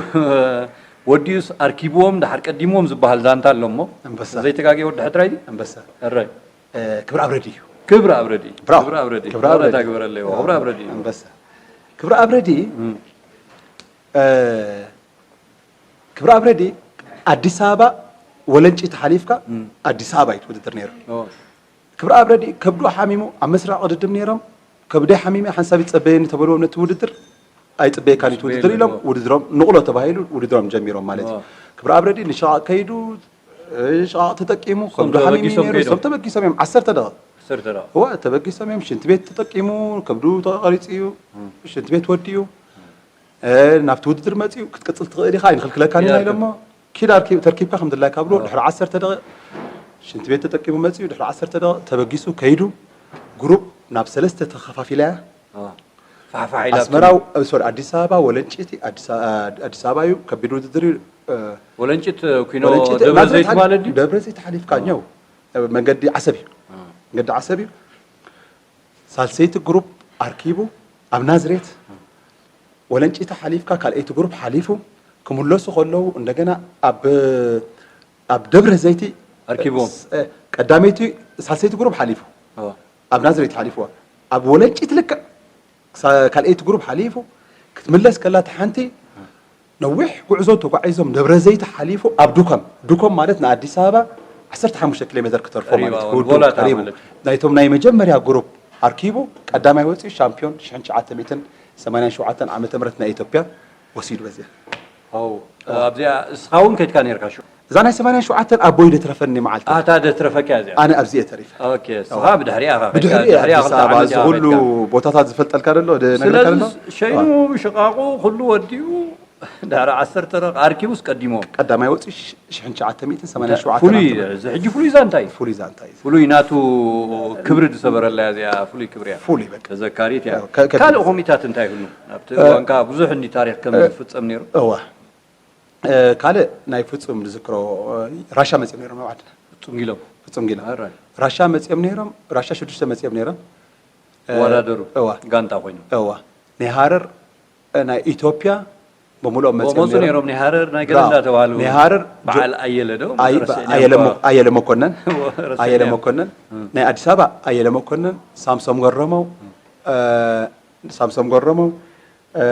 ወዲኡስ ኣርኪብዎም ድሓር ቀዲምዎም ዝበሃል ዛንታ ኣሎ እሞ ኣንበሳ። ዘይተጋግየ ወዲ ሕድራይ ድዩ? ኣንበሳ እረይ እ፣ ክብሪ ኣብረዲ እዩ ክብሪ ኣብረዲ ብራው። ክብሪ ኣብረዲ ክብሪ ኣብረዲ። ክብሪ ኣብረዲ ኣንበሳ ክብሪ ኣብረዲ እም። እ፣ ክብሪ ኣብረዲ ኣዲስ ኣበባ ወለንጭ ተሓሊፍካ እም። ኣዲስ ኣበባ እዩ ውድድር ነይሩ ኦ፣ ክብረኣብ ረዲ ከብዱ ሓሚሙ ኣብ መስርዕ ቅድድም ነይሮም። ከብደይ ሓሚመ ሓንሳብ ይጸበየኒ ተበልዎም ነቲ ውድድር። ኣይጽበየካን እቲ ውድድር ኢሎም ውድድሮም ንቕሎ ተባሂሉ ውድድሮም ጀሚሮም ማለት እዩ። ክብረኣብ ረዲ ንሸቓቕ ከይዱ፣ ሸቓቕ ተጠቂሙ፣ ከብዱ ሓሚሙ ነይሩ። እሶም ተበጊሶም እዮም። ዓሰርተ ደቂቕ። እወ፣ ተበጊሶም እዮም። ሽንቲ ቤት ተጠቂሙ፣ ከብዱ ተቐሪጹ እዩ። ሽንቲ ቤት ወዲኡ። ናብቲ ውድድር መጺኡ ክትቅጽል ትኽእል ኢኻ፣ ኣይንኽልክለካን ኢና ኢሎሞ። ኪድ ኣርኪብ-፣ ተርኪብካ ከም ድላይካ ብሎ ድሕሪ ዓሰርተ ደቂቕ ሽንቲ ቤት ተጠቂሙ መጺኡ፣ ድሕሪ ዓሰርተ ደቂቕ ተበጊሱ ከይዱ፣ ግሩፕ ናብ ሰለስተ ተኸፋፊላያ። ፋሕፋሕ ኢላ ኣስመራ፣ እ፣ ሶሪ፣ ኣዲስ ኣበባ፣ ወለንጭቲ፣ ኣዲስ ኣ-፣ ኣዲስ ኣበባ እዩ፣ ከቢድ ውድድር እዩ። እ፣ ወለንጭት፣ እ፣ ኩኖ ወለንጭት፣ ደብረ ናዝሬት ዘይት ሓሊ-፣ ማለት ድዩ? ደብረ ዘይት ሓሊፍካ ኛው፣ እ፣ መንገዲ ዓሰብ እዩ። እ። መንገዲ ዓሰብ እዩ። ሳልሰይቲ ግሩፕ ኣርኪቡ ኣብ ናዝሬት ወለንጭቲ ሓሊፍካ ካልኣይቲ ግሩፕ ሓሊፉ ክምለሱ ከለዉ እንደገና ኣብ፣ ኣብ ደብረ ዘይቲ ኣርኪብዎም። ስ-፣ እ፣ ቀዳመይቲ፣ ሳልሰይቲ ግሩፕ ሓሊፉ። ኦ። ኣብ ናዝሬት ሓሊፍዋ። ኣብ ወለንጭቲ ልክዕ ሳ-፣ ካልኣይቲ ግሩፕ ሓሊፉ ክትምለስ ከላ እታ ሓንቲ ነዊሕ ጉዕዞ ተጓዒዞም ደብረ ዘይት ሓሊፉ ኣብ ዱከም፣ ዱከም ማለት ንኣዲስ ኣበባ ዓሰርተ ሓሙሽተ ኪሎ ሜተር ክተርፎ ቀሪባ ማለት እዩ፣ እውን ውዱእ ጎላታ ቀሪቡ። ማለት እዩ። ናይቶም ናይ መጀመርያ ግሩፕ ኣርኪቡ ቀዳማይ ወፂኡ ሻምፒዮን ሽሕን ትሽዓተ ሚእትን ሰማንያን ሸውዓተን ዓመተ ምህረት ናይ ኢትዮጵያ ወሲዱ በዚኣ። ኣው፣ ኣብዚኣ እስኻ እውን ከይድካ ነርካ ሽዑ? እዛ ናይ ሰማንያን ሸውዓተን ኣቦይ ደትረፈኒ መዓልቲ። ኣታ ደትረፈካ እዚኣ? ኣነ ኣብዚኣ ተሪፈ። ኦኬ፣ እስኻ ብድሕሪኣ ኢኻ ከይድካ፣ ብድሕሪኣ ድሕሪኣ ኣዲስ ክልተ ኣበባ ዓመት እዚ ኢኻ ኩሉ ከይድካ። ቦታታት ዝፈልጠልካ ደሎ፣ ደ-፣ ነግረካ ስለዚ ደሎ? ሸይኑ፣ ሽቓቑ፣ ኩሉ ወዲኡ፣ ድሕሪ ዓሰርተ ደቂቕ ኣርኪቡስ ቀዲሞ። ቀዳማይ ወፂኡ ሽ-፣ ሽሕን ትሽዓተ ሚእትን ሰማንያን ሸውዓተን ፍሉይ፣ ዓመተ ምህረት። እዚ ሕጂ ፍሉይ ዛንታ እዩ። ፍሉይ ዛንታ እዩ። ፍሉይ ናቱ ክብሪ ዝሰበረላ እዚኣ ፍሉይ ክብሪ እያ። ፍሉይ በቃ። ተዘካሪት እያ። ያው ከ-፣ ከ-፣ ካልእ ኮሚታት እንታይ ይህሉ? ኣብቲ እ፣ እዋንካ ብዙሕ እንዲ ታሪኽ ከም እ፣ ዝፍጸም ነይሩ። እዋ። እ፣ ካልእ ናይ ፍጹም ዝዝክሮ፣ እ፣ ራሻ መጺኦም ነይሮም ኣብ ዓድና። ፍጹም ጊሎም። ፍጹም ጊሎም። ኣራይ። ራሻ መጺኦም ነይሮም፣ ራሻ ሽዱሽተ መጺኦም ነይሮም። እ፣ ይወዳደሩ። እዋ። ጋንታ ኮይኖም። እዋ። ናይ ሃረር፣ እ፣ ናይ ኢትዮጵያ ብምሉኦም መጺኦም መጹ ነይሮም። ነይሮም፣ ናይ ሃረር፣ ናይ ገለ ብራቮ። እንዳተባሃሉ። ናይ ሃረር ጆ-፣ በዓል ኣየለ ዶ? ኣይ-፣ ረሲዕናዮ ኣየለ እኳ። ሞ-፣ ኣየለ መኮነን። ረሲዕናዮ። ኣየለ መኮነን። እም። ናይ ኣዲስ ኣበባ ኣየለ መኮነን፣ ሳምሶም ገረመው፣ እም። እ፣ ሳምሶም ገረመው፣ እ፣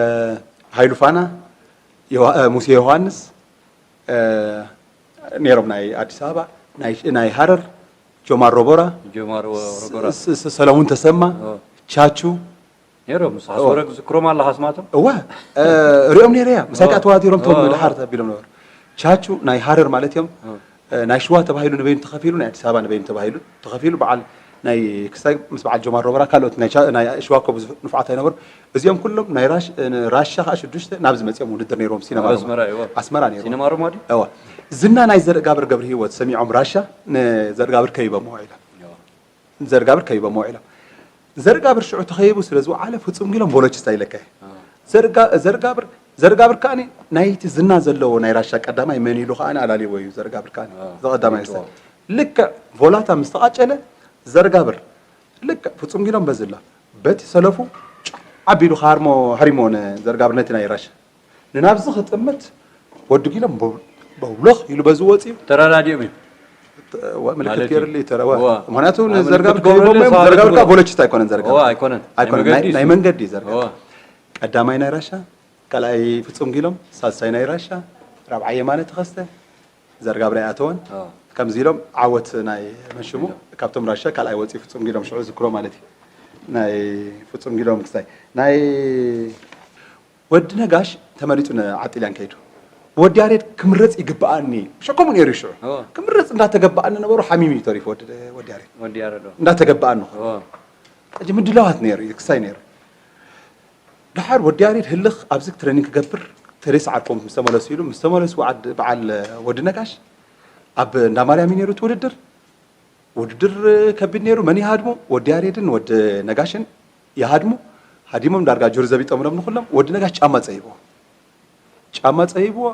ሃይሉ ፋና፣ ዮሃ-፣ እ፣ ሙሴ ዮሃንስ፣ እ፣ ነይሮም ናይ ኣዲስ ኣበባ፣ ናይ፣ ናይ ሃረር፣ ጆማር ሮቦራ፣ ጆማር ሮቦራ። ስ-፣ ስ-፣ ሰለሙን ተሰማ፣ ኦ። ቻቹ። ነይሮም፣ ምስ ኦ። ኣስመረ ክዝክሮም ኣለኻ ኣስማቶም? እወ፣ እ፣ ሪኦም ነይረ እያ። ምሳይ ኦ። ከኣ ተዋዲሮም ቶም ኦ፣ ኦ። ድሓር ተቢሎም ነበሩ። ቻቹ ናይ ሃረር ማለት እዮም። ኦ። እ፣ ናይ ሽዋ ተባሂሉ ንበይኑ ተኸፊሉ፣ ናይ ኣዲስ ኣበባ ንበይኑ ተባሂሉ ተኸፊሉ፣ በዓል ናይ ክሳይ ምስ በዓል ጆማር ሮበራ፣ ካልኦት ናይ ቻ-፣ ናይ ሽዋ እኮ ብዙሕ ንፉዓት ኣይነበሩ። እዚኦም ኩሎም ናይ ራሽ-፣ እ፣ ራሻ ከኣ ሽዱሽተ ናብዚ መጺኦም ውድድር ነይሮም፣ ሲነማ ኣብ ሮማ። ኣስመራ፣ እወ። ኣስመራ ነይሮም። ሲነማ ሮማ ድዩ? እወ። ዝና ናይ ዘርእጋብር ገብረሂወት ሰሚዖም ራሻ ንዘርእጋብር ከይቦምዎ ኢሎም። እወ። ዘርእጋብር ከይቦምዎ ኢሎም። ዘርእጋብር ሽዑ ተኸይቡ ስለ ዝወዓለ ፍጹም ጊሎም ቦሎችስታ ኢለካ እየ። አ። ዘርጋ-፣ ዘርጋብር፣ ዘርጋብር ከኣኒ ናይቲ ዝና ዘለዎ ናይ ራሻ ቀዳማይ መን ኢሉ ከኣኒ ኣላልይዎ እዩ ዘርጋብር ከኣኒ። አ፣ ዘቐዳማይ ይጥዋ። ስታይ። ልክዕ ቮላታ ምስ ተቓጨለ ዘርጋብር ልክዕ ፍጹም ጊሎም በዝላ በቲ ሰለፉ ጫዕ ኣቢሉ ሃርሞ፣ ሃሪሞ ንዘርጋብር ነቲ ናይ ራሻ። ንናብዚ ክጥምት ወዲ ጊሎም በው-፣ በውሎኽ ኢሉ በዚ ወፂኡ። ተረዳዲኦም እዩ። ተ-፣ ዋ፣ ምልክት ማለት እዩ። ገይርሉ እዩ፣ ተረ-፣ ዋ። ዋ። ምኽንያቱ ዋ፣ ንዘርጋብር ምልክት ገብረሉ ከይቦም እዮም፣ ሰዋሪ ዘርጋብር ትብሎ። ከዓ ቦለችታ ኣይኮነን ዘርጋብር። ዋ፣ ኣይኮነን። ኣይኮነን። ናይ ናይ፣ መንገዲ። ናይ መንገዲ ዘርጋብር። ዋ። ቀዳማይ ናይ ራሻ፣ ካልኣይ ፍጹም ጊሎም፣ ሳልሳይ ናይ ራሻ፣ ራብዓይ የማነ ተኸስተ፣ ዘርጋብር ኣይኣተወን። ዋ። ከምዚ ኢሎም ዓወት ናይ መንሽሙ፣ ኢሎም። ካብቶም ራሻ ካልኣይ ወፂኡ ፍጹም ጊሎም ሽዑ ዝክሮ ማለት እዩ። ናይ ፍጹም ጊሎም ክስታይ። ናይ ወዲ ነጋሽ ተመሪጹ ንዓጢልያን ከይዱ። ወዲ ያሬድ ክምረጽ ይግብኣኒ። ሸ-፣ ከምኡ ነይሩ እዩ ሽዑ። እዎ። ክምረጽ እንዳተገበኣኒ ነበሩ፣ ሓሚሙ እዩ ተሪፉ ወዲ፣ ወዲ ያሬድ። ወዲ ያሬድ፣ እዎ። እንዳተገበኣኒ እኮ። እዎ። ሕጂ ምድላዋት ነይሩ እዩ፣ ክሳይ ነይሩ። ደሓር ወዲ ያሬድ ህልኽ ኣብዚ ትሬኒንግ ክገብር፣ ተሬስ ዓርኮም ምስ ተመለሱ ኢሉ፣ ምስ ተመለሱ ዓድ-፣ በዓል ወዲ ነጋሽ ኣብ እንዳ ማርያም እዩ ነይሩ እቲ ውድድር። ውድድር ከቢድ ነይሩ። መን ይሃድሙ? ወዲ ያሬድን ወዲ ነጋሽን ይሃድሙ። ሃዲሞም ዳርጋ ጁሪ ዘቢጦምሎም ንኹሎም። ወዲ ነጋሽ ጫማ ጸይብዎ። ጫማ ጸይብዎ።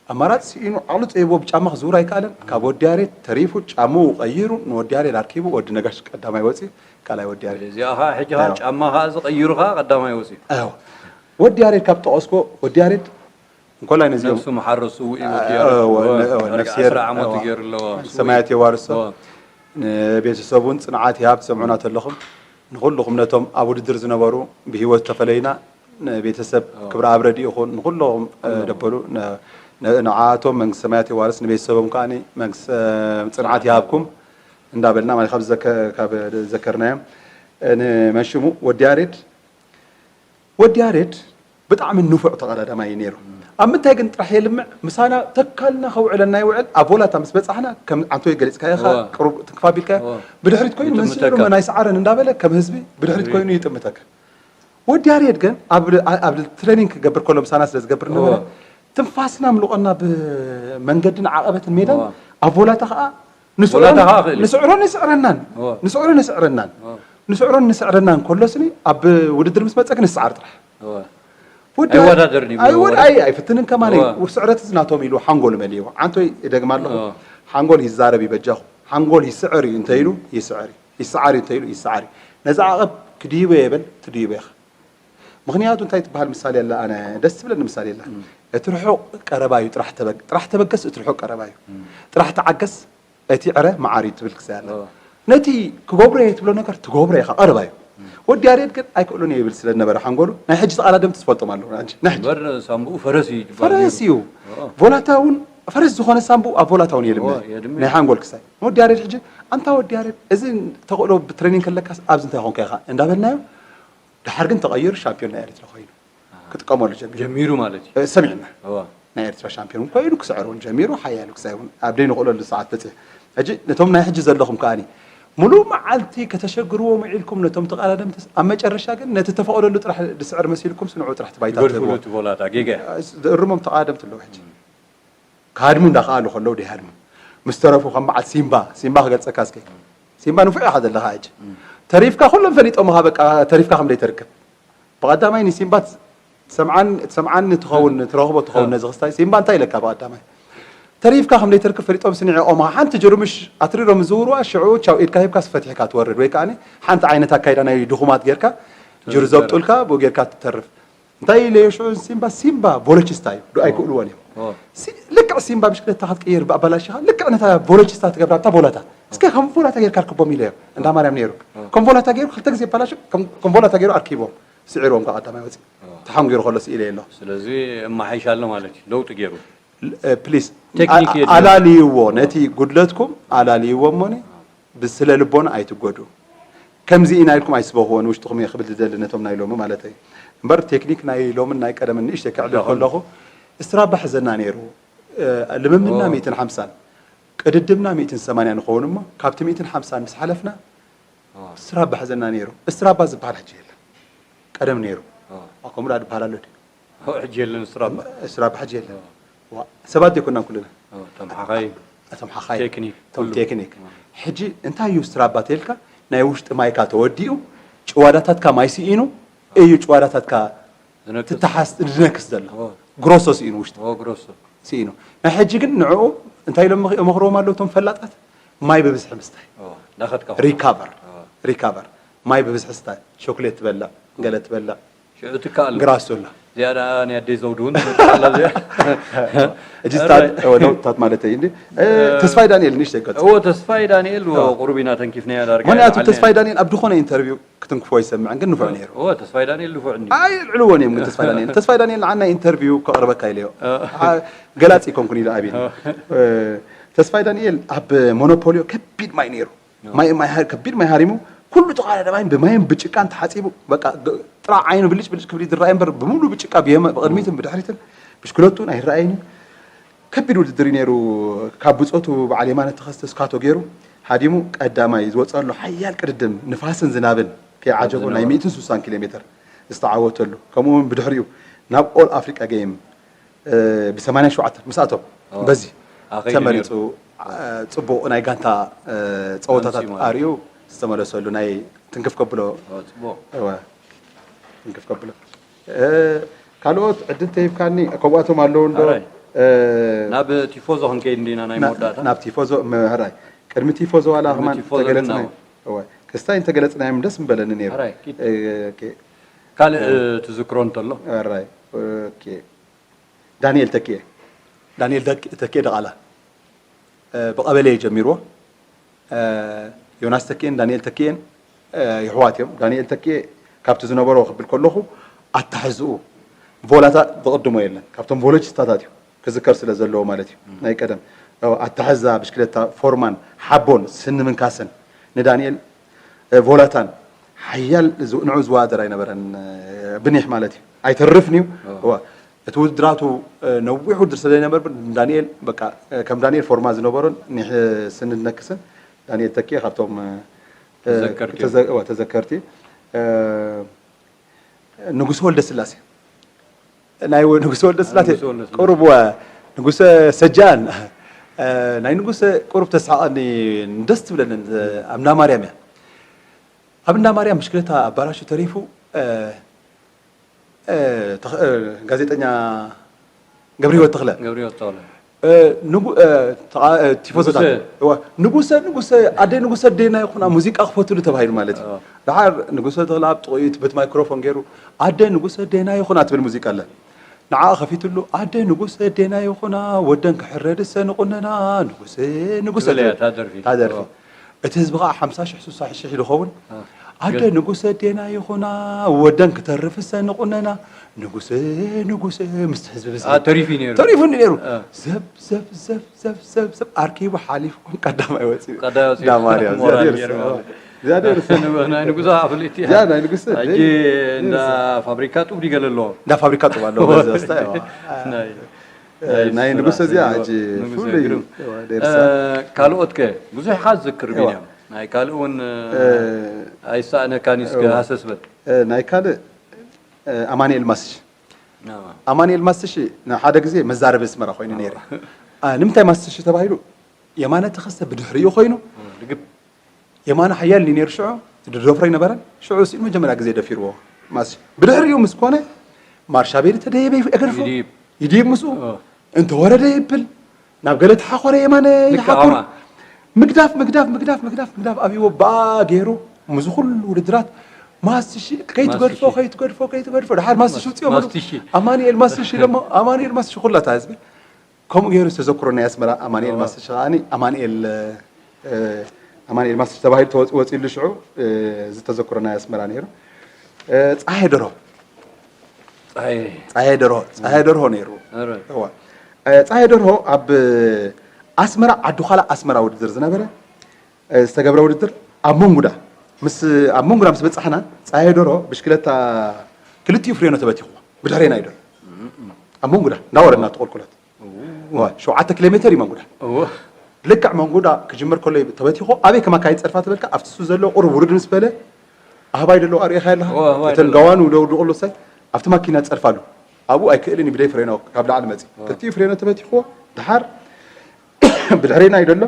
ኣማራጺ ስኢኑ ዓቕሉ ጸይብዎ። ብጫማ ክዝውር ኣይከኣለን። ካብ ወዲ ያሬድ ተሪፉ ጫምኡ ቀይሩ ንወዲ ያሬድ ኣርኪቡ ወዲ ነጋሽ ቀዳማይ ወጺኡ፣ ካልኣይ ወዲ ያሬድ። እዚኣ ኸኣ ሕጂ ኸኣ ኣይዋ። ጫማ ኸኣ ዝቐይሩ ኸኣ ቀዳማይ ወጺኡ። ኣይዋ። ወዲ ያሬድ ካብ ጠቐስኮ፣ ወዲ ያሬድ እንኮላይ ነዚኦም ነብሱ መሓረሱ ውኢ ወዲ አ-፣ ያሬድ። እወ፣ ወ-፣ ነ-፣ እወ፣ ዳርጋ ነፍስሄር፣ ዓስራ ዓመቱ እወ። ገይሩ ኣለዎ። ሰማያት የዋርሶ። እወ። ንቤተሰቡን ጽንዓት ይሃብ ትሰምዑና ተለኹም። ንኹልኹም ነቶም ኣብ ውድድር ዝነበሩ ብህይወት ተፈለይና፣ ንቤተሰብ እወ። ክብረኣብ ረድኢ ይኹን፣ ንኹሎም፣ እ፣ ኩሎም። ደበሉ፣ ነ-፣ ነ-፣ ንዓኣቶም መንግስቲ ሰማያት የዋርስ፣ ንቤተሰቦም ከኣኒ መንግስቲ፣ እ፣ ጽንዓት ይሃብኩም። እንዳበልና ማለት ካብ ዝዘከ- ካብ ዘከርናዮም ንመሽሙ ወዲ ያሬድ ወዲ ያሬድ ብጣዕሚ ንፉዕ ተቐዳዳማይ እዩ ነይሩ። ኣብ ምንታይ ግን ጥራሕ የልምዕ? ምሳና ተካልና ከውዕለና ይውዕል። ኣብ ቮላታ ምስ በጻሕና ከም ኣንቶይ ገሊጽካ ኢኻ፣ እወ። ቅሩብ ትንክፍ ኣቢልካ እወ። ብድሕሪት ኮይኑ ይጥምተካ። መንስዕሩ መናይ ሰዓረን እንዳበለ ከም ህዝቢ ብድሕሪት እወ። ኮይኑ ይጥምተካ። ወዲ ያሬድ ግን ኣብ ኣብ ትሬኒንግ ክገብር ከሎ ምሳና ስለ ዝገብር ነበረ እወ። ትንፋስና ምልቆና ብመንገድን ዓቐበትን ሜዳን እወ። ኣብ ቮላታ ከዓ ንስዕሮን- ወላታ ኸዓ ክእል እዩ። ንስዕሮን ይስዕረናን እወ። ንስዕሮን ይስዕረናን እወ። ንስዕሮን ንስዕረናን ከሎ ስኒ ኣብ ውድድር ምስ መፀ ግን ንስዓር ጥራሕ እወ። ወዲ- ኣይወዳደርን እዩ ብሎ ኣይወድ- ወረ። ኣይ- ኣይፍትንን ከማን እዩ። እወ። ስዕረት እዚ ናቶም ኢሉ ሓንጎል መሊእዎ። ዓንቶይ ይደግማ ኣለኹ። እወ። ሓንጎል ይዛረብ እዩ በጃኹ። ሓንጎል ይስዕር እዩ እንተ ኢሉ ይስዕር እዩ። ይስዓር እዩ እንተ ኢሉ ይስዓር እዩ። ነዚ ዓቐብ ክድይቦ የብል ትድይቦ ኢኻ። ምኽንያቱ እንታይ ትበሃል ምሳሌ ኣላ፣ ኣነ ደስ ትብለኒ ምሳሌ ኣላ። እም። እቲ ርሑቕ ቀረባ እዩ፣ ጥራሕ ተበግ- ጥራሕ ተበገስ እቲ ርሑቕ ቀረባ እዩ። እም። ጥራሕ ተዓገስ እቲ ዕረ መዓር እዩ ትብል ክሳይ ኣላ። ኦ። ነቲ ክገብሮ እየ ትብሎ ነገር ትገብሮ ኢኻ፣ ቀረባ እዩ። እም። ወዲ ያሬድ ግን ኣይክእሉን እየ ይብል ስለ ዝነበረ ሓንጎሉ፣ ናይ ሕጂ ተቓዳደምቲ ትፈልጦም ኣለዉ፣ ናይ ሕጂ። እምበር ሳምቡኡ ፈረስ እዩ ዝበሃል ፈረስ ነይሩ። እዩ። ኦ። ቮላታ እውን ፈረስ ዝኾነ ሳምቡኡ ኣብ ቮላታ እውን የልምዕ። ኦ፣ የድምዕ። ናይ ሓንጎል ክሳይ። ወዲ ያሬድ ሕጂ፣ ኣንታ ወዲ ያሬድ፣ እዚ ተኽእሎ ብትሬኒንግ ከለካስ ኣብዚ እንታይ ኾንካ ኢኻ እንዳበልናዮ፣ ድሓር ግን ተቐይሩ ሻምፒዮን ናይ ኤርትራ ኮይኑ ኣሃ። ክጥቀመሉ ጀሚሩ። ጀሚሩ ማለት እዩ። እ፣ ሰሚዕና። እዋ። ናይ ኤርትራ ሻምፒዮን ኮይኑ ክስዕር እውን ጀሚሩ፣ ሓያሉ ክሳይ እውን ኣብ ደይ ንኽእለሉ ሰዓት በፂሑ። ሕጂ ነቶም ናይ ሕጂ ዘለኹም ከኣኒ፣ ሙሉእ መዓልቲ ከተሸግርዎም ውዒልኩም ነቶም ተቐዳደምትስ፣ ኣብ መጨረሻ ግን ነቲ ተፈቐደሉ ጥራሕ ዝስዕር መሲልኩም ስንዑ ጥራሕ እቲ ባይታ ይገድፍሉ ትህብዎ። እቲ ቮላታ፣ ጌጋ። እ፣ ዝእርሞም ተቐዳደምቲ ኣለዉ ሕጂ። ክሃድሙ እንዳኸኣሉ ከለዉ ደይሃድሙ። ምስ ተረፉ ከም በዓል ሲምባ፣ ሲምባ ክገልጸካ እስከ። ሲምባ ንፉዕ ኢኻ ዘለኻ ሕጂ። እም። ተሪፍካ ኩሎም ፈሊጦምኻ በቃ ተሪፍካ ከም ዘይተርክብ። ብቐዳማይ ንሲምባ ትሰምዓን ትሰምዓኒ ትኸውን ትረኽቦ ትኸውን እ። ነዚ ክስታይ ሲምባ እንታይ ኢለካ ብቐዳማይ። ተሪፍካ ከም ዘይተርክብ ፈሊጦም ስኒዕኦምኻ ሓንቲ ጅሩምሽ ኣትሪሮም ዝዝውርዋ ሽዑ ቻው ኢድካ ሂብካ ፈቲሕካ ትወርድ ወይ ከኣኒ ሓንቲ ዓይነት ኣካይዳ ናይ ድኹማት ጌርካ ጅሩ ትወርድ። ዘብጡልካ ብኡ ጌርካ ትተርፍ። እንታይ ኢለ ሽዑ ሲምባ ሲምባ ቮሎቺስታ እዩ ዶ ኦ። ኣይክእልዎን እዮም። ኦ። ሲ- ልክዕ ሲምባ ብሽክለታ ክትቅይር ብኣባላሽኻ ልክዕ ነታ ቮሎቺስታ ትገብራ እታ ቮላታ እስከ ከም ቮላታ ጌርካ ኣርክቦም ኢለዮ እንዳ ማርያም ነይሩ ኦ። ከም ቮላታ ገይሩ ክልተ ግዜ ኣባላሽ ከም ከም ቮላታ ገይሩ ኣርኪቦም ስዒርዎም ካብ ቀዳማይ ወፂ ኦ። ተሓንጊሩ ከሎ ስኢለ የለኹ ስለዚ እማሓይሽ ኣሎ ማለት እዩ ለውጢ ገይሩ ፕሊስ ቴክኒክ የድልዮ። ኣላልይዎ ነቲ ጉድለትኩም ኣላልይዎ እሞኒ ብስለ ልቦና ኣይትጎዱ። ከምዚ ኢና ኢልኩም ኣይስበኽዎ ንውሽጥኹም እየ ክብል ዝደሊ ነቶም ናይ ሎሚ ማለተይ። እምበር ቴክኒክ ናይ ሎምን ናይ ቀደምን ንእሽተይ ከዕልል ከለኹ እስትራባ ሕዘና ነይሩ። እ፣ ልምምድና ኦ። ሚእትን ሓምሳን ቅድድምና ሚእትን ሰማንያን ንኸውን እሞ ካብቲ ሚእትን ሓምሳን ምስ ሓለፍና ኦ። እስትራባ ሕዘና ነይሩ። እስትራባ ዝበሃል ሕጂ የለን። ቀደም ነይሩ። ኦ። ከምኡ ደኣ ዝበሃል ኣሎ ድዩ? ሕጂ የለን እስትራባ። እስትራባ ሕጂ የለን። ዋ፣ ሰባት ዘይኮናን ኩልና። እቶም ሓኻይ እቶም ሓኻይ ቴክኒክ እቶም ኩሉ። ቴክኒክ። ሕጂ እንታይ እዩ እስትራባ ተልካ ናይ ውሽጢ ማይካ ተወዲኡ ጭዋዳታትካ ማይ ስኢኑ እዩ ጭዋዳታትካ ዝነክስ። ትተሓስ ዝነክስ ዘሎ ኦ። ግሮሶ ስኢኑ ውሽጢ ኦ፣ ግሮሶ። ስኢኑ ናይ ሕጂ ግን ንዕኡ እንታይ ኢሎም መኽ- መኽርዎም ኣለዉ እቶም ፈላጣት ማይ ብብዝሒ ምስታይ ኦ፣ እንዳኸድካ ሪካቨር ኦ። ሪካቨር ማይ ብብዝሒ ስታይ ሾክሌት ትበልዕ ገለ ትበልዕ ሽዑ ትከኣል። ግራስ ዞላ። እዚኣ ደኣ ናይ ኣደይ ዘውዲ እውን ትመጽእ ኣላ እዚኣ። ሕጂ ስታት፣ እወ፣ ነውጥታት ማለተይ እንዲ። እ፣ እ፣ ተስፋይ ዳንኤል ንእሽተይ ገጽ። እወ፣ ተስፋይ ዳንኤል፣ እወ፣ እወ። ቁሩብ ኢና ተንኪፍናያ ዳርጋ ምኽንያቱ ይበዓል ተስፋይ ነይሩ። ዳንኤል ኣብ ዝኾነ ኢንተርቪው ክትንክፎ ይሰምዕ፣ ግን ንፉዕ ነይሩ። እወ፣ ተስፋይ ዳንኤል ንፉዕ እንዲ። ኣይ፣ ልዕልዎ ነይም ግን ተስፋይ ዳንኤል። ተስፋይ ዳንኤል ንዓና ኢንተርቪው ከቕርበካ ኢለዮ። እ። ኣ፣ ገላጺ ኣይኮንኩን ኢሉ ኣብኒ። እ። እ፣ ተስፋይ ዳንኤል ኣብ ሞኖፖልዮ ከቢድ ማይ ነይሩ። ማይ፣ ማይ ሃ-፣ ከቢድ ማይ ሃሪሙ፣ ኩሉ ተቓዳዳማይ ብማይን ብጭቃን ተሓጺቡ፣ በቃ፣ ግ-፣ ጥራዕ ዓይኑ ብልጭ ብልጭ ክብል ዝረኣይ እምበር፣ ብምሉእ ብጭቃ ብየመ-፣ ብቕድሚትን ብድሕሪትን፣ ብሽክለቱ እውን ኣይረኣይን እዩ። ከቢድ ውድድር እዩ ነይሩ። ካብ ብጾቱ በዓል የማነ ተኸስተ ስካቶ ገይሩ፣ ሃዲሙ ቀዳማይ ዝወጸሉ ሓያል ቅድድም፣ ንፋስን ዝናብን ከይዓጀቦ ናይ ዝነበረ። ሚእትን ስሳን ኪሎ ሜተር ዝተዓወተሉ፣ ከምኡ እውን ብድሕሪኡ ናብ ኦል ኣፍሪቃ ጌም እ፣ ብ ሰማንያን ሸውዓተን ምስኣቶም ኦ፣ በዚ ኣኸይዱ ተመሪጹ፣ ነይሩ። እ፣ ጽቡቕ ናይ ጋንታ፣ እ፣ ጸወታታት ኣምሲኡ ማለት። ኣርእዩ ዝተመለሰሉ ናይ ትንክፍ ከብሎ። ኦ፣ ጽቡቕ። እወ፣ ትንክፍ ከብሎ። እ፣ ካልኦት ዕድል ተሂብካኒ፣ ከምኡኣቶም ኣለዉ እንዶ? ሕራይ። እ፣ ናብ ቲፎዞ ክንከይድ እንዲና ናይ ና-፣ መወዳእታ? ናብ ቲፎዞ፣ ም-፣ ሕራይ። ቅድሚ ቲፎዞ ዋላ ቅድሚ ከማን ቲፎዞ ተገለጽና-፣ ግን እወ፣ ክስታይ እንተገለጽናዮም ደስ ምበለኒ ነይሩ። ሕራይ፣ ኪድ። እ፣ ኦኬ። ካልእ እ፣ ትዝክሮ እንተሎ? ሕራይ። ኦኬ። ዳንኤል ተኪኤ። ዳንኤል ደክ-፣ ተኪኤ ደቓላ። እ፣ ብቐበሌ እዩ ጀሚርዎ። እ፣ ዮናስ ተኪኤን ዳንኤል ተኪኤን፣ እ፣ የሕዋት እዮም። ዳንኤል ተኪኤ ካብቲ ዝነበሮ ክብል ከለኹ ኣታሕዝኡ ቮላታ ዝቕድሞ የለን። ካብቶም ቮሎቺስታታት እዩ ክዝከር ስለ ዘለዎ ማለት እዩ። እም። ናይ ቀደም። ኣዎ፣ ኣታሕዛ ብሽክለታ ፎርማን ሓቦን ስኒ ምንካስን ንዳንኤል እ፣ ቮላታን ሓያል ዝ- ንዑ ዝወዳደር ኣይነበረን። እ፣ ብኒሕ ማለት እዩ፣ ኣይተርፍን እዩ። እዋ፣ እቲ ውድድራቱ እ፣ ነዊሕ ውድድር ስለ ዘይነበር ዳንኤል በቃ እ፣ ከም ዳንኤል ፎርማ ዝነበሮን ኒሕ ስኒ ዝነክስን ዳንኤል ተኪኤ ካብቶም እ፣ ተዘከርቲ እዮም። ተዘ- እዋ፣ ተዘከርቲ እ፣ ንጉስ ወልደ ስላሴ ናይ ወ- ንጉሰ ወልደ ስላሴ ንጉሰ ወልደ ስላሴ። ቁሩብ ወ- ንጉሰ ሰጃን እ፣ ናይ ንጉሰ ቁሩብ ተስሓቐኒ ደስ ትብለኒ እ፣ ኣብ እንዳ ማርያም እያ። ኣብ እንዳ ማርያም ብሽክለታ ኣባላሹ ተሪፉ እ፣ እ፣ ተኽ- እ፣ ጋዜጠኛ ገብረ ህይወት ተኽለ ገብረ ህይወት ተኽለ። እ፣ ንጉ- እ፣ ተቓ- እ፣ ቲፎዞታት ንጉሰ። እዋ፣ ንጉሰ ንጉሰ ኣደይ ንጉሰ ኣደይና ይኹና ሙዚቃ ክፈትሉ ተባሂሉ ማለት እዩ። እዋ። ደሓር ንጉሰ ተኽለ ኣብ ጥቕኡ እቲ በት ማይክሮፎን ገይሩ ኣደ ንጉሰ ኣደይና ይኹና ትብል ሙዚቃ ኣለ። ንዓ ከፊትሉ ኣደ ንጉሰ ኣደይና ይኹና ወደን ክሕረድሰ ንቑነና ንጉሰ ንጉሰ ትብል እያ እታ ደርፊ። እታ ደርፊ። እዋ። እቲ ህዝቢ ኸዓ ሓምሳ ሽሕ ስሳ ሽሕ ዝኸውን እ። ኣደ ገ- ንጉሰ ኣዴና ይኹና ወደን ክተርፍሰ ንቑነና ንጉሰ ንጉሰ ምስቲ ህዝቢ ብዝሒ አ፣ ተሪፉ እዩ ነይሩ። ተሪፉ እዩ ነይሩ። እ። ዘብ ዘብ ዘብ ዘብ ዘብ ዘብ ኣርኪቡ ሓሊፉ ቀዳማይ ወፂኡ። ቀዳማይ ወፂኡ። እንዳ ማርያም ሞራል እዚኣ ገይሩ ነይሩ። ማለት እዩ። እዚኣ ነይሩ። ናይ ንጉሰ ኣፍልጥቲ እያ። እዚኣ ናይ ንጉሰ ሕጂ ደይ- እንዳ ፋብሪካ ጡብ ድዩ ገለ ኣለዎ? እንዳ ፋብሪካ ጡብ ኣለዎ። በዚ ወስታ እዋ። ናይ ናይ ናይ ንጉሰ እዚኣ ሕጂ ንጉሰ ፍሉይ እዩ። ግርም። እዋ፣ ደርሳ። እ፣ ካልኦት ከ ብዙሕ ኢኻ ዝዝክር እዋ። ቢንያም። ናይ ካልእ እውን እ፣ እ፣ ኣይሰኣነካን እዩ፣ እስከ እዋ። ሃሰስ በል። እ፣ ናይ ካልእ እ፣ ኣማኑኤል ማስሽ። እዋ። ኣማኑኤል ማስሽ ንሓደ ግዜ መዛረቢ ኣስመራ ኮይኑ ነይሩ። እ፣ ንምንታይ ማስሽ ተባሂሉ? የማነ ተኸስተ ብድሕሪኡ ኮይኑ እ፣ ርግብ። የማነ ሓያል እዩ ነይሩ ሽዑ፣ ዝደፍሮ ኣይነበረን። ሽዑ እሱ መጀመርያ ግዜ ደፊርዎ። ማስሽ ብድሕሪኡ ምስ ኮነ ማርሻ ቤሪ ተደየበ ይገድፎ። ይድይብ። ይድይብ ምስኡ። እ። እንተወረደ ይብል። ናብ ገለ ተሓኾረ የማነ ልክዕ ይሓኩር። ኣማ። ምግዳፍ፣ ምግዳፍ፣ ምግዳፍ፣ ምግዳፍ፣ ምግዳፍ ኣብይዎ ብኣ ገይሩ ምስዚ ኩሉ ውድድራት ማስሽ ከይትገድፎ፣ ማስሽ። ከይትገድፎ፣ ከይትገድፎ። ደሓር ማስሽ ውፅኦ በሉ። ማስሽ። ኣማኑኤል ማስሽ ኢሎሞ፣ ኣማኑኤል ማስሽ ኩላታ ህዝቢ። ከምኡ ገይሩ ዝተዘክሮ ናይ ኣስመራ ኣማኑኤል እዋ። ማስሽ ከዓኒ ኣማኑኤል፣ እ፣ ኣማኑኤል ማስሽ ተባሂሉ ተወፅ-፣ ወፂሉ ሽዑ፣ እ፣ ዝተዘክሮ ናይ ኣስመራ ነይሩ። እ፣ ፀሃየ ደርሆ። ፀሃየ። ፀሃየ ደርሆ፣ ፀሃየ ደርሆ ነይሩ። ኧረ። እዋ። እ፣ ፀሃየ ደርሆ ኣብ ኣስመራ፣ ዓዲ ዃላ ኣስመራ ውድድር ዝነበረ፣ እ፣ ዝተገብረ ውድድር ኣብ መንጉዳ። ምስ፣ ኣብ መንጉዳ ምስ በፃሕና፣ ፀሃየ ደርሆ ብሽክለታ ክልቲኡ ፍሬኖ ተበቲኽዎ። ብድሕሬና እዩ ደሎ። ኣብ መንጉዳ፣ እንዳወረድና እቲ ቁልቁለት። እዎ። ዋ፣ ሸውዓተ ኪሎ ሜተር እዩ መንጉዳ። እዎ። ልክዕ መንጉዳ ክጅምር ከሎ እዩ ተበቲኾ፣ ኣበይ ከማካይድ ጸድፋ ትበልካ፣ ኣብቲ እሱ ዘሎ ቁሩብ ውርድ ምስ በለ፣ ኣህባይ ደሎ ኣርእኻ ኣለኻ? እዎ፣ ኣህባይ እተን ደሎ። ጋዋኑ ደው ደቕሉ ሳይ፣ ኣብቲ ማኪና ጸድፋሉ። ኣብኡ ኣይክእልን እዩ፣ ብደይ ፍሬኖ ካብ ላዕሊ መጺ። እዎ። ክልቲኡ ፍሬኖ ተበቲኽዎ፣ ደሓር ብድሕሬና እዩ ደሎ።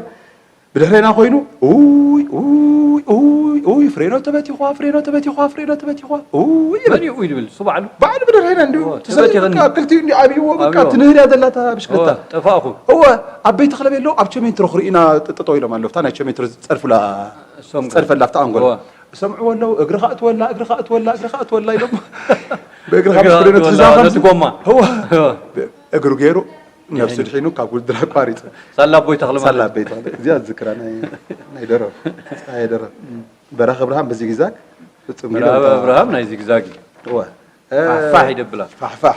ብድሕሬና ኮይኑ፣ ኡይ፣ ኡይ፣ ኡይ፣ ኡይ፣ ፍሬኖ ተበቲኹዋ፣ ፍሬኖ ተበቲኹዋ፣ ፍሬኖ ተበቲኹዋ፣ ኡይ ይብል። መን እዩ ኡይ ዝብል? እሱ ባዕሉ? ባዕሉ ብድሕሬና እንዲሁ እዎ፣ ተሰሊሙ ተበቲኽኒ። በቃ፣ ክልቲኡ እንዲሁ ኣብይዎ፣ በቃ፣ ኣብይዎ። ትንህር እያ ዘላታ ብሽክለታ። እዎ፣ ጠፋእኹ። እዎ፣ ኣብ ቤት ተኽለ ቤሎ፣ ኣብ ቸሜንትሮ ክርእዩና ጥጥጠው ኢሎም ኣለዉ። እታ ናይ ቸሜንትሮ ዝጸርፉላ፣ እሶም ዝጸርፈላ ኣብታ ኣንጎሎ። እዎ። ይሰምዕዎ ኣለዉ፣ "እግርኻ እትወላ፣ እግርኻ እትወላ፣ እግርኻ እትወላ" ኢሎም። ብእግርኻ እግርኻ ብሽክለታ እትወላ፣ ትዛኸም ነቲ ጎማ። እዎ። እዎ። እግሩ ገይሩ፣ ነብሱ ድሒኑ ካብ ውድድር ኣቋሪጹ። ሳላ ኣቦይ ተኽለ ማለት። ሳላ ኣቦይ ተኽለ። እዚኣ ዝዝክራ ናይ፣ ናይ ደርሆ። ጸሃየ ደርሆ። በራኺ ኣብርሃም ብዚግዛግ ፍጹም በራኺ ጊሎም ኣብርሃም ናይ ዚግዛግ እዩ። እወ። ፋሕፋሕ ይደብላ። ፋሕፋሕ።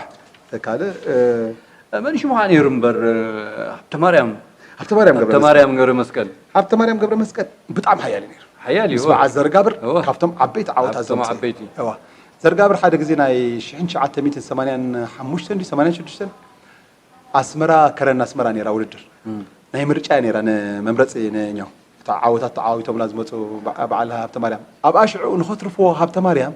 ካልእ፣ እ፣ መን ሽሙ ኸዓ ነይሩ እምበር፣ እ፣ ሃብተማርያም። ሃብተማርያም ገብረ ሃብተማርያም መስቀል። ገብረ መስቀል። ሃብተማርያም ገብረ መስቀል ብጣዕሚ ሓያል እዩ ነይሩ። ሓያል እዩ፣ ምስ እወ። በዓል ዘርጋብር እወ። ካብቶም ዓበይቲ ዓወታት ካብቶም ዘምፅኡ። ዓበይቲ። እወ። ዘርጋብር ሓደ ግዜ ናይ ሽሕን ትሽዓተ ሚእትን ሰማንያን ሓሙሽተን ድዩ ሰማንያን ሽዱሽተን ኣስመራ፣ ከረን ኣስመራ ነይራ ውድድር። እም። ናይ ምርጫ እያ ነይራ፣ ንመምረፂ ንኛው። እታ ዓወታት ተዓዊቶምላ ዝመፁ በዓ-፣ በዓል ሃብተማርያም። ኣብኣ ሽዑ ንኸትርፍዎ ሃብተማርያም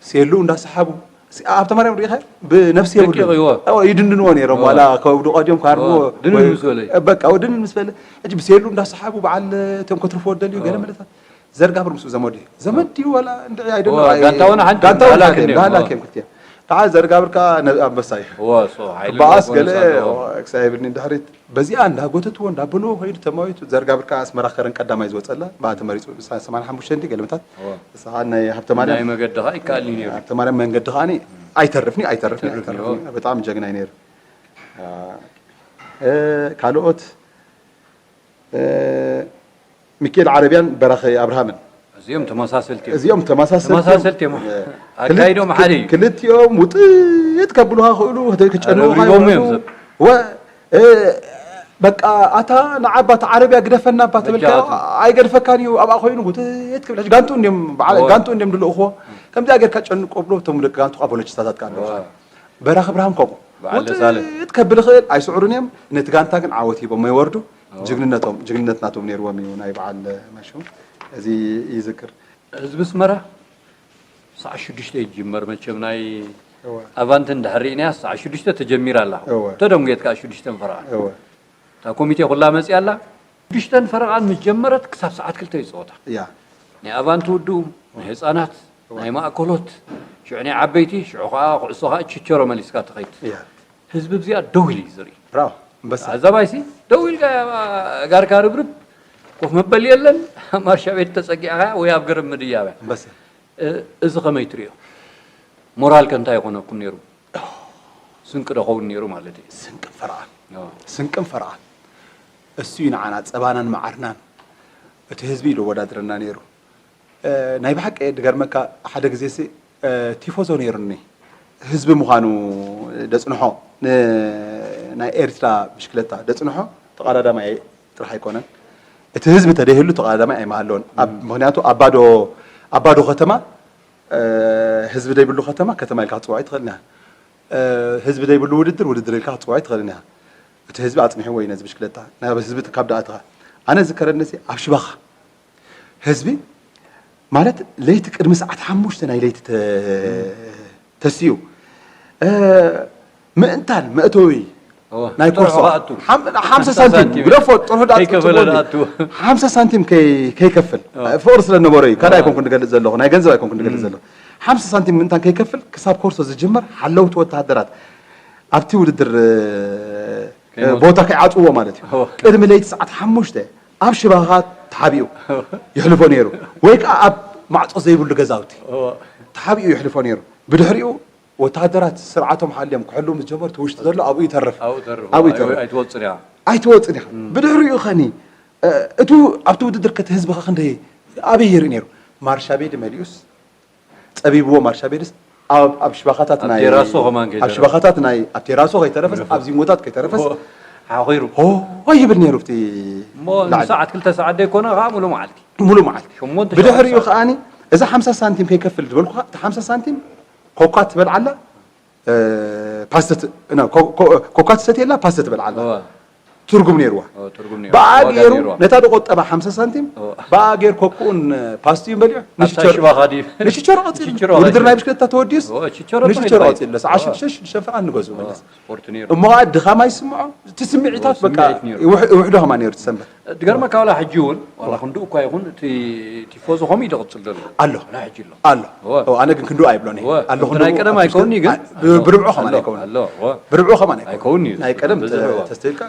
ሴሉ እንዳሰሓቡ፣ ሲ-፣ ሃብተማርያም ርኢኻ? ብነፍሲ የብሉን። ደቂቕ እዎ። እዎ፣ ይድንድንዎ ነይሮም። እዎ። ዋላ ከብድቖ ድዮም ክሃርምዎ እዎ። ድንን ወይ ምስ በለ። በቃ፣ እዎ፣ ድንን ምስ በለ። ሕጂ ብሴሉ እንዳሰሓቡ በዓል እቶም ከትርፍዎ ደልዩ ገለ እዎ። መለታት። ዘርጋብር ምስኡ ዘመዱ እዩ። ዘመድ ድዩ ዋላ እንድዒ ኣይደሎ፣ እዎ፣ ኣይ-፣ ጋንታውን ሓንቲ ጋንታውን እንዳሃላክ ሓደ እንዲዮም። እንዳሃላክ እዎ። እዮም ክልቲኦም። ደሓር ዘርጋብር ከኣ ነ-፣ ኣንበሳ እዩ። እዎ፣ እሱ ሓይሊ ክበኣስ ገለ፣ ክበኣስ ኣለዎ። እዎ፣ ክሳብ ይብልኒ ድሕሪት። በዚኣ እንዳጎተትዎ፣ እንዳበልዎ ከይዱ ተማዊቱ። ዘርጋብር ከኣ ኣስመራ ከረን ቀዳማይ ዝወጸላ፣ ብኣ ተመሪጹ፣ ሳ-፣ ሰማንያ ሓሙሽተ እንዲ ገለመታት። እዎ። ንሳ ከኣ ናይ ሃብተማርያም ናይ መገዲ ከኣ ይከኣል እዩ ነይሩ። ሃብተማርያም መንገዲ ከኣ ኣይተርፍን እዩ፣ ኣይተርፍን እዩ፣ ተርፍ እዩ። ኣይተርፍን እዩ። በጣም ጀግና እዩ ነይሩ። እ፣ ካልኦት እ፣ ሚኪኤል ዓረብያን በራኺ ኣብርሃምን። እዚኦም ተመሳሰልቲ እዮም። እዚኦም ተመሳሰልቲ እዮም። ተመሳሰልቲ እዮም። እ፣ ኣካይዶም ክልት-፣ ሓደ እዩ። ክልቲኦም ውጥጥ ከብሉኻ ክእሉ፣ ክጨንቑኻ ረብሪቦም እዮም ይኽእሉ። ሰብ። ወ-፣ እ፣ በቃ ኣታ ንዓባ እታ ዓረብያ ግደፈና እባ ተበልካዮ መጃቱ። ኣይገድፈካን እዩ። ኣብኣ ኮይኑ ጉትት ክብል ሕጂ ጋንቱ እንዲም በዓል እወ። ጋንቱ እንዲም ድልእኽዎ ከምዚኣ ጌርካ ጨንቆ ብሎ እቶም ደቂ ጋንቱ ካብ ፖለቲስታታት ከ ኣለዉ እወ። በራኺ ብርሃን ከምኡ በዓል ደሳለ። ውጥጥ ከብል ይኽእል ኣይስዕሩን እዮም። ነቲ ጋንታ ግን ዓወት ሂቦሞ ይወርዱ። ጅግንነቶም ጅግንነት ናቶም ነይርዎም እዩ ናይ በዓል መሹ እዚ ይዝክር። ህዝቢ ኣስመራ ሰዓ ሽዱሽተ ይጅመር መቸም ናይ እወ። ኣቫንት እንድሕር ርኢናያ ሰዓ ሽዱሽተ ተጀሚራ ኣላ እወ። ተደንጉየት ከዓ ሽዱሽተን ፈረቓ እወ። እታ ኮሚቴ ኩላ መፅያ ኣላ ሽዱሽተን ፈረቓን ምስ ጀመረት ክሳብ ሰዓት ክልተ ይፀወታ ያ ናይ ኣቫንት ውድኡ ናይ ህፃናት ናይ ማእከሎት ሽዑ ናይ ዓበይቲ ሽዑ ከዓ ኩዕሶ ከዓ ችቸሮ መሊስካ ትኸይድ ያ ህዝቢ ብዚኣ ደው ኢሉ እዩ ዝርኢ ብራው ኣንበሳ ኣዛባይሲ ደው ኢልካ ጋርካ ርብርብ ኮፍ መበሊ የለን ማርሻ ቤት ተፀጊዕካ ወይ ኣብ ገረብ ምድያብያ ኣንበሳ እዚ ከመይ ትሪኦ ሞራል ከ እንታይ ይኾነኩም ነይሩ ስንቂ ዶ ኸውን ነይሩ ማለት እዩ ስንቅን ፈርዓን ኦ፣ ስንቅን ፈርዓን እሱ እዩ ንዓና ፀባናን መዓርናን እቲ ህዝቢ እዩ ዘወዳድረና ነይሩ እ፣ ናይ ብሓቂ ድገርመካ ሓደ ግዜ ሲ እ፣ ቲፎዞ ነይሩኒ ህዝቢ ምዃኑ ደፅንሖ ን- ናይ ኤርትራ ብሽክለታ ደፅንሖ ተቐዳዳማይ ጥራሕ ኣይኮነን እቲ ህዝቢ ተደይህሉ ተቐዳዳማይ ኣይመሃለውን ኣብ- ምክንያቱ ኣብ ባዶ ኣብ ባዶ ከተማ እ፣ ህዝቢ ዘይብሉ ከተማ ከተማ ኢልካ ክትፅውዖ ኣይትኽእልን ኢኻ እ፣ ህዝቢ ዘይብሉ ውድድር ውድድር ኢልካ ክትፅውዖ ኣይትኽእልን ኢኻ እቲ ህዝቢ ኣፅኒሕዎ እዩ ነዚ ብሽክለታ ናብ ህዝቢ ካብ ደኣትኻ ኣነ ዝከረኒ ኣብ ሽባኻ ህዝቢ ማለት ለይቲ ቅድሚ ሰዓት ሓሙሽተ ናይ ለይቲ ተ- ተስዩ እ፣ ምእንታን መእተዊ እወ፣ ናይ ጥርሑ ኮርሶ ክኣቱ። ሓም- ሓምሳ ሳንቲም ግደፎ ጥርሑ ዳ ከይከፈለ ጽቡቅ ዝኣቱ። ሓምሳ ሳንቲም ከይ- ከይከፍል እወ። ፍቅሪ ስለ ነበረ እዩ ካልእ እወ። ኣይኮንኩን ንገልጽ ዘለኹ ናይ ገንዘብ ኣይኮንኩን ንገልጽ ዘለኹ ሓምሳ ሳንቲም ምእንታን ከይከፍል ክሳብ ኮርሶ ዝጅመር ሓለውቲ ወተሃደራት ኣብቲ ውድድር እ፣ ከይመጡ። ቦታ ከይዓፅዎ ማለት እዩ እወ። ቅድሚ ለይቲ ሰዓት ሓሙሽተ ኣብ ሽባኻ ተሓቢኡ የሕልፎ ነይሩ ወይ ከዓ ኣብ ማዕፆ ዘይብሉ ገዛውቲ እወ። ተሓቢኡ የሕልፎ ነይሩ ብድሕሪኡ ወተሃደራት ስርዓቶም ሓልዮም ክሕልው ምስ ጀመሩ እቲ ውሽጢ ዘሎ ኣብኡ ይተርፍ ኣብኡ ተርፍ ኣብኡ ኣይ- ይተርፍ ኣይትወፅን እያ ኣይትወፅን ኢኻ ብድሕሪኡ ኸኒ እ፣ እቱ ኣብቲ ውድድር ከቲ ህዝብኻ ክንደይ ኣበይ ይርኢ ነይሩ ማርሻ ቤድ መሊኡስ ፀቢብዎ ማርሻ ቤድስ ኣብ ኣብ ሽባኻታት ኣብ ናይ ቴራሶ ከማን ኣብ ከይተረፈ። ሽባኻታት ናይ ኣብ ቴራሶ ከይተረፈስ ኣብ ዚንጎታት ከይተረፈስ ሓኺሩ ሆ ይብል ነይሩ ኣብቲ እሞ ንሰዓት ክልተ ሰዓት ደይኮነ ከዓ ሙሉ መዓልቲ ሙሉ መዓልቲ ሸሞንተ ብድሕሪኡ ሸዓተ ከዓኒ እዛ ሓምሳ ሳንቲም ከይከፍል ዝበልኩ እቲ ሓምሳ ሳንቲም ኮካ ትበልዓላ እ፣ ፓስተ ት- ና- ኮ- ኮ- ኮካ ትሰትየላ ፓስተ ትበልዓላ እወ፣ ትርጉም ነይርዋ እወ፣ ትርጉም ነይሩ። ብኣ ዋጋ ገይሩ ነይርዋ። ነታ ዝቆጠባ ሓምሳ ሳንቲም እወ። ብኣ ገይር ኮኩኡን ፓስቲዩን በሊዑ ኣታ ሽባኻ ድዩ? ንሽቸሮ ቀፂሉ ንሽቸሮ ውድድር ቀፂሉ። ናይ ብሽክለታ ተወዲዩስ እወ፣ ሽቸሮ ንሽቸሮ ጥሪት ቀፂሉ ሰዓ ሽዱሽተ ሽዱሽተ ፈቃድ ንገዝኡ መለስ ስፖርት ነይሩ። እሞ ከዓ ድኻም ኣይስምዖ እቲ ስምዒታት እወ፣ በቃ ስምዒት ነይሩ። ይውሕ- ይውሕዶ ከማ ነይሩ ትሰንበት ድገርመካ ዋላ ሕጂ እውን ዋላ ክንድኡ እኳ ይኹን እቲ ቲፎዞ ከምኡ እዩ ዝቕፅል ዘሎ ኣሎ ዋላ ሕጂ ኣሎ ኣሎ እወ። እወ፣ ኣነ ግን ክንድኡ ኣይብሎን እየ እወ፣ ኣሎ ከምቲ ናይ ቀደም ኣይከውን ግን ብ- ብርብዖ ከማን ኣሎ፣ ኣይከውን ኣሎ እወ። ብርብዖ ከማን ኣይከውን ኣይከውን እዩ። ናይ ቀደም ብዝሕ እወ። ተስተልካ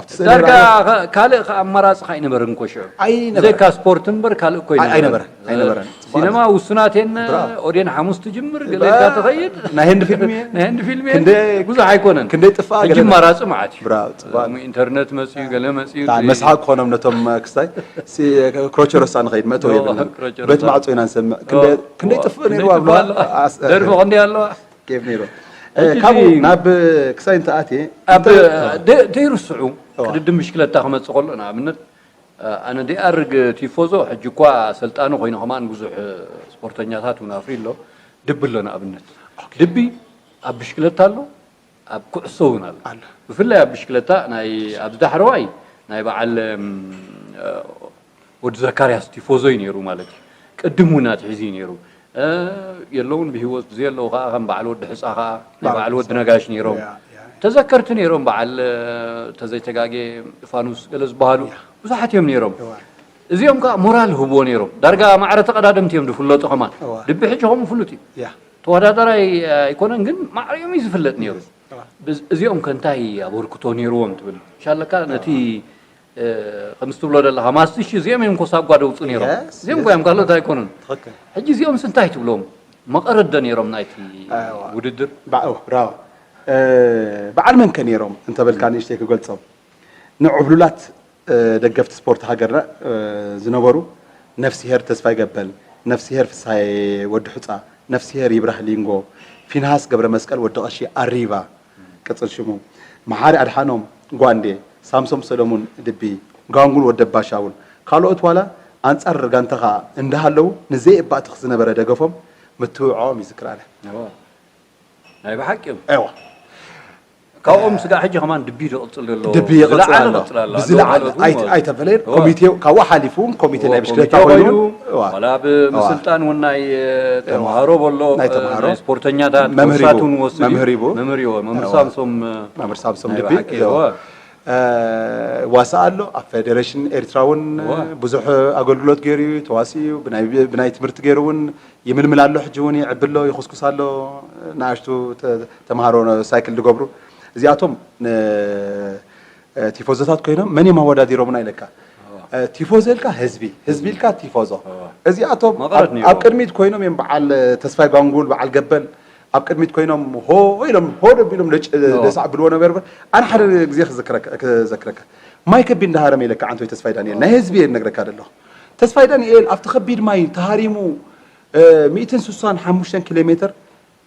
ኣብቲ ስእሊ ዳርጋ ራእይ- ከ- ካልእ ከ ኣማራፂ ከ ኣይነበርን ኮ ሽዑ ኣይነበረን። ብዘይካ ስፖርት እምበር ካልእ እኮ ኣይ- ኣይነበረን። ኣይነበረን ኣይነበረን ሲነማ ውሱናት የን ብራቮ። ኦዴን ሓሙስ ትጅምር ገለካ ትኸይድ ናይ ህንዲ ፊልም እየ ናይ ህንዲ ፊልም ክንደ- ኢንተርነት መፂኡ ማለት እዩ። ብራቮ፣ ጽቡቅ። ኢንተርነት መፂኡ ገለ መፂኡ ዳ- መስሓቅ ክኾኖም ነቶም ክስታይ ሲ- ክሮቸ ረሳ ንኸይድ መእተዊ የብልና ክሮቸ በቲ ረሳ። ማዕጾ ኢና ንሰምዕ ክንደ- ክንደይ ጥፍእ ነይሩ ክንደይ ኣብለዋ ጥፍእ ኣሎ። ኣስ- ደርፊ ክንደይ ኣለዋ። ኬፍ ነይሩ ሕጂ ካብኡ እዚ- ናብ ክሳይ እንተኣትየ ኣብ እንተ- ደ- ደይርስዑ እዋ። ቅድድም ብሽክለታ ክመፅእ ከሎ ንኣብነት ኣነ ዲኣርግ ቲፎዞ ሕጂ እኳ ኣሰልጣኒ ኮይኑ ከማን ብዙሕ ስፖርተኛታት እውን ኣፍሪ ኣሎ ድቢ ኣሎ ንኣብነት ድቢ ኣብ ብሽክለታ ኣሎ ኣብ ኩዕሶ እውን ኣሎ ኣሎ። ብፍላይ ኣብ ብሽክለታ ናይ ኣብዚ ዳሕረዋይ ናይ በዓል እም፣ ወዲ ዘካርያስ ቲፎዞ እዩ ነይሩ ማለት እዩ ቅድም እውን ኣትሒዙ እዩ ነይሩ እ፣ የለውን ብሂወት ብዘየለዉ ከዓ ከም በዓል ወዲ ሕፃ ከዓ ናይ በዓል ወዲ ነጋሽ ነይሮም ያ፣ ያ። ተዘከርቲ ነይሮም በዓል እ፣ ተዘይተጋጌ ፋኑስ ገለ ዝበሃሉ ብዙሓት እዮም ነይሮም እዋ። እዚኦም ከዓ ሞራል ህብዎ ነይሮም ዳርጋ ማዕረ ተቐዳደምቲ እዮም ዝፍለጡ ከማን እዋ። ድቢ ሕጂ ከምኡ ፍሉጥ እዩ ያ ተወዳዳራይ ኣይኮነን ግን ማዕሪኦም እዩ ዝፍለጥ ነይሩ እዋ። ብዝ- እዚኦም ከ እንታይ ኣበርክቶ ነይርዎም ትብል ሻለካ ነቲ እ፣ ከምዚ ትብሎ ዘለካ ማስቲሽ እዚኦም እዮም ኮሳጓ ደውፁ ነይሮም Yes, እዚኦም yes. ኮ እዮም ካልኦት ኣይኮኑን ትኽክል ሕጂ እዚኦም ስንታይ ትብሎም መቐረደ ነይሮም ናይቲ ኣይዋ። ውድድር ብዓ- ብራው እ፣ በዓል መን ከ ነይሮም እንተበልካ ንእሽተይ ክገልፆም ንዕብሉላት እ፣ ደገፍቲ ስፖርት ሃገርና እ፣ ዝነበሩ ነፍስሄር ተስፋይ ገበል ነፍስሄር ፍሳይ ወዲ ሑፃ ነፍስሄር ይብራህ ሊንጎ ፊንሃስ ገብረ መስቀል ወዲ ቀሺ ኣሪባ ቅፅል ሽሙ መሓሪ ኣድሓኖም ጓንዴ ሳምሶም ሰለሙን ድቢ፣ ጋንጉል ወደባሻ እውን ካልኦት ዋላ ኣንጻር ጋንታኻ እንዳሃለዉ ንዘየባእትኽ ዝነበረ ደገፎም ምትብዖም ይዝክር ኣነ። ናይ ብሓቂ እዮም። እዋ ካብኦም ስጋዕ ሕጂ ከማን ድቢ ይቕፅል ዘሎ። ድቢ ይቕፅል ኣሎ። ብዝለዓለ ኣይተፈለየን። ኮሚቴ ካብኡ ሓሊፉ እውን ኮሚቴ ናይ ብሽክለታ ኮይኑ ዋላ ብምስልጣን እውን ናይ ተምሃሮ በሎ ናይ ስፖርተኛታት ኮርሳት እውን ወስዱ መምህር ይቦ መምህር ሳምሶም መምህር ሳምሶም ድቢ ዋሳ ኣሎ ኣብ ፌደሬሽን ኤርትራ እውን ብዙሕ ኣገልግሎት ገይሩ እዩ ተዋሲኡ ብናይ ትምህርቲ ገይሩ እውን ይምልምል ኣሎ ሕጂ እውን ይዕቢ ኣሎ ይኹስኩስ ኣሎ ንኣሽቱ ተምሃሮ ሳይክል ዝገብሩ እዚኣቶም ቲፎዞታት ኮይኖም መን እዮም ኣወዳዲሮምና ኢለካ ቲፎዞ ኢልካ ህዝቢ ህዝቢ ኢልካ ቲፎዞ እዚኣቶም ኣብ ቅድሚት ኮይኖም እዮም በዓል ተስፋይ ጓንጉል በዓል ገበል ኣብ ቅድሚት ኮይኖም ሆ ኢሎም ሆ ደቢሎም ደሳዕ ብልዎ ነበር ኣነ ሓደ ግዜ ክዘክረካ ማይ ከቢድ እንዳሃረመ ኢለካ ዓንቶይ ተስፋይ ዳንኤል ናይ ህዝቢ እየ ነግረካ ደለኹ ተስፋይ ዳንኤል ኣብቲ ከቢድ ማይ ተሃሪሙ ሚእትን ስሳን ሓሙሽተን ኪሎ ሜትር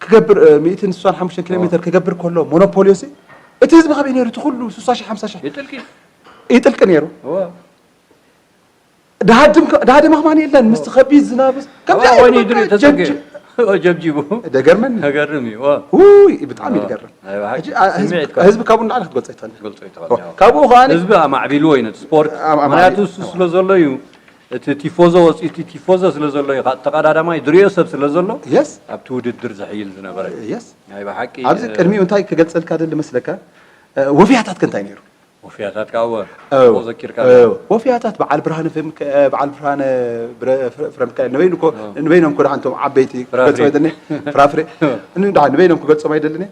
ክገብር ሚእትን ስሳን ሓሙሽተን ኪሎ ሜትር ክገብር ከሎ ሞኖፖልዮ ሲ እቲ ህዝቢ ከበይ ነይሩ እቲ ኩሉ ስሳ ሺሕ ሓምሳ ሺሕ ይጥልቂ ነይሩ ደሃድም ደሃድም ከማን የለን ምስቲ ከቢድ ዝናብ ከምዚ ኮይኑ ድሪ ተሰገ ጀብጂቡ ደገርመን ተገርም እዩ ውይ ብጣዕሚ ይገርም ህዝቢ ካብኡ እንዳዓለ ክትገልጾ ይትኽእል ካብኡ ከኣ ህዝቢ ኣማዕቢልዎ እዩ ነቲ ስፖርት ምክንያቱ እሱ ስለ ዘሎ እዩ እቲ ቲፎዞ ወፂኡ እቲ ቲፎዞ ስለ ዘሎ እዩ ተቐዳዳማይ ድሪኦ ሰብ ስለ ዘሎ የስ ኣብቲ ውድድር ዘሕይል ዝነበረ የስ ናይ ብሓቂ ኣብዚ ቅድሚኡ እንታይ ክገልፀልካ ደሊ መስለካ ወፍያታትከ እንታይ ነይሩ ወፍያታት ከዓ ዘኪርካ ወፍያታት በዓል ብርሃነ በዓል ብርሃነ ፍረምካኤል ንበይኑ ንበይኖም ኮ ደሓንቶም ዓበይቲ ክገልፆ ኣይደልኒ ፍራፍሬ ንበይኖም ክገልፆም ኣይደልኒ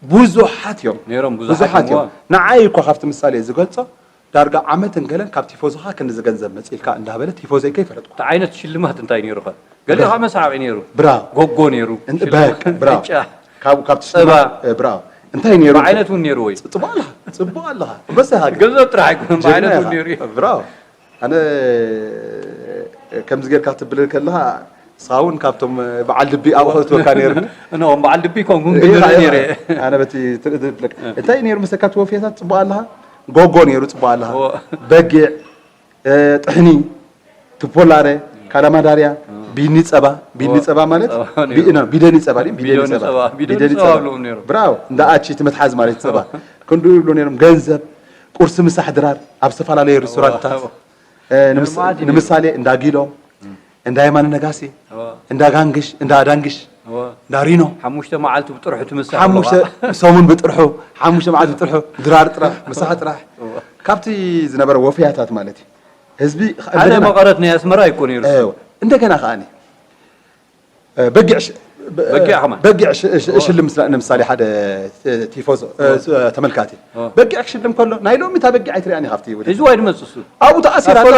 ብዙሓት እዮም ነይሮም ብዙሓት እዮም ንዓይ እኮ ካብቲ ምሳሌ ዝገልፆ ዳርጋ ዓመትን ገለን ካብ ቲፎዞኻ ክንዲ ዝገንዘብ መፂልካ እንዳበለ ቲፎዞይ ከይፈለጥኩ እቲ ዓይነት ሽልማት እንታይ ነይሩ ኸ ገሊኻ መሳቂ ነይሩ ብራ ጎጎ ነይሩ ብራ ካብ ካብቲ ሽልማት ብራ እንታይ ነይሩ ዓይነት እውን ነይሩ ወይ ፅቡቅ ኣለኻ ፅቡቅ ኣለኻ በሰ ሃገ ገንዘብ ጥራሕ ኣይኮነን ብዓይነት እውን ነይሩ እዩ ብራ ኣነ ከምዚ ጌርካ ትብል ከለኻ ንስኻ እውን ካብቶም በዓል ልቢ ኣብኡ ከእትወካ ነይሩ እኖም በዓል ልቢ ኮንኩን ግድር ነይረ ኣነ በቲ እንታይ ነይሩ መሰካ ትወፍየታት ፅቡቅ ኣለኻ ጎጎ ነይሩ ፅቡቅ ኣለኻ በጊዕ ጥሕኒ ትፖላረ ካላማዳርያ ቢኒ ፀባ ቢኒ ፀባ ማለት ቢደኒ ፀባ ቢደኒ ፀባ ቢደኒ ፀባ ብራው እንዳ ኣቺ ትመትሓዝ ማለት ፀባ ክንዱ ይብሉ ነይሮም ገንዘብ ቁርሲ ምሳሕ ድራር ኣብ ዝተፈላለዩ ሬስቶራንትታት ንምሳሌ እንዳ ጊሎ እንዳ የማነ ነጋሲ እንዳ ጋንግሽ እንዳ ዳንግሽ እንዳ ሪኖ ሓሙሽተ መዓልቲ ብጥርሑ ትምሳሕ ሓሙሽተ ሰሙን ብጥርሑ ሓሙሽተ መዓልቲ ብጥርሑ ድራር ጥራሕ ምሳሕ ጥራሕ ካብቲ ዝነበረ ወፍያታት ማለት እዩ ህዝቢ ሓደ መቐረት ናይ ኣስመራ ይኮ ነይሩ እንደገና ከዓኒ በጊዕ በጊዕ ሽልም ንምሳሌ ሓደ ቲፎዞ ተመልካቲ በጊዕ ክሽልም ከሎ ናይ ሎሚ እታ በጊዕ ኣይትሪኣኒ ካብቲ ሒዝዋ ይድመፅ እሱ ኣብኡ ተኣሲራ ኣላ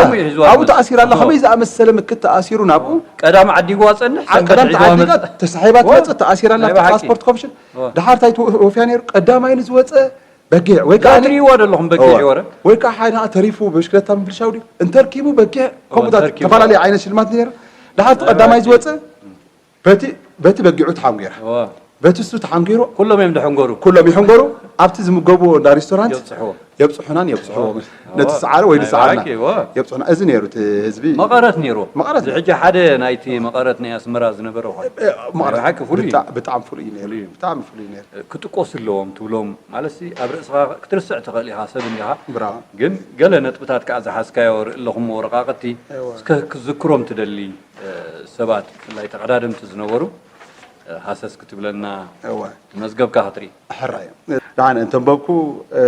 ኣብኡ ተኣሲራ ኣላ ከመይ ዝኣመሰለ ምክት ተኣሲሩ ናብኡ ቀዳም ዓዲግዋ ፀንሕ ቀዳም ተዓዲጋ ተሳሒባ ትመፅእ ተኣሲራ ኣላ ትራንስፖርት ኮሚሽን ድሓር እንታይ ወፍያ ነይሩ ቀዳማይ ንዝወፀ በጊዕ ወይ ከዓ ዛትሪዋ ደለኹም በጊዕ ወረ ወይ ከዓ ሓደ ተሪፉ ብሽክለታ ምብልሻው ድዩ እንተርኪቡ በጊዕ ከምኡ ተፈላለየ ዓይነት ሽልማት ነይሩ ድሓርቲ ቀዳማይ ዝወፀ በቲ በጊዑ ተሓንጊራ በቲ እሱ ተሓንጊሩ ኩሎም እዮም ዝሕንገሩ ኩሎም ይሕንገሩ ኣብቲ ዝምገብዎ እንዳ ሬስቶራንት የብፅሑናን የብፅሕዎም ነቲ ሰዓረ ወይ ንሰዓርና የብፅሑና እዚ ነይሩ እቲ ህዝቢ መቐረት ነይሩ መቐረት እዚ ሕጂ ሓደ ናይቲ መቐረት ናይ ኣስመራ ዝነበረ ብጣዕሚ ፍሉይ ነይሩ ብጣዕሚ ፍሉይ ነይሩ ክጥቆስ ኣለዎም ትብሎም ማለት ኣብ ርእስኻ ክትርስዕ ትኽእል ኢኻ ሰብ እንዲኻ ግን ገለ ነጥብታት ከዓ ዝሓዝካዮ ርኢ ኣለኹም ወረቃቅቲ እስከ ክዝክሮም ትደሊ ሰባት ብፍላይ ተቐዳደምቲ ዝነበሩ ሃሰስ ክትብለና መዝገብካ ክትርኢ ሕራይ ደሓን እንተንበብኩ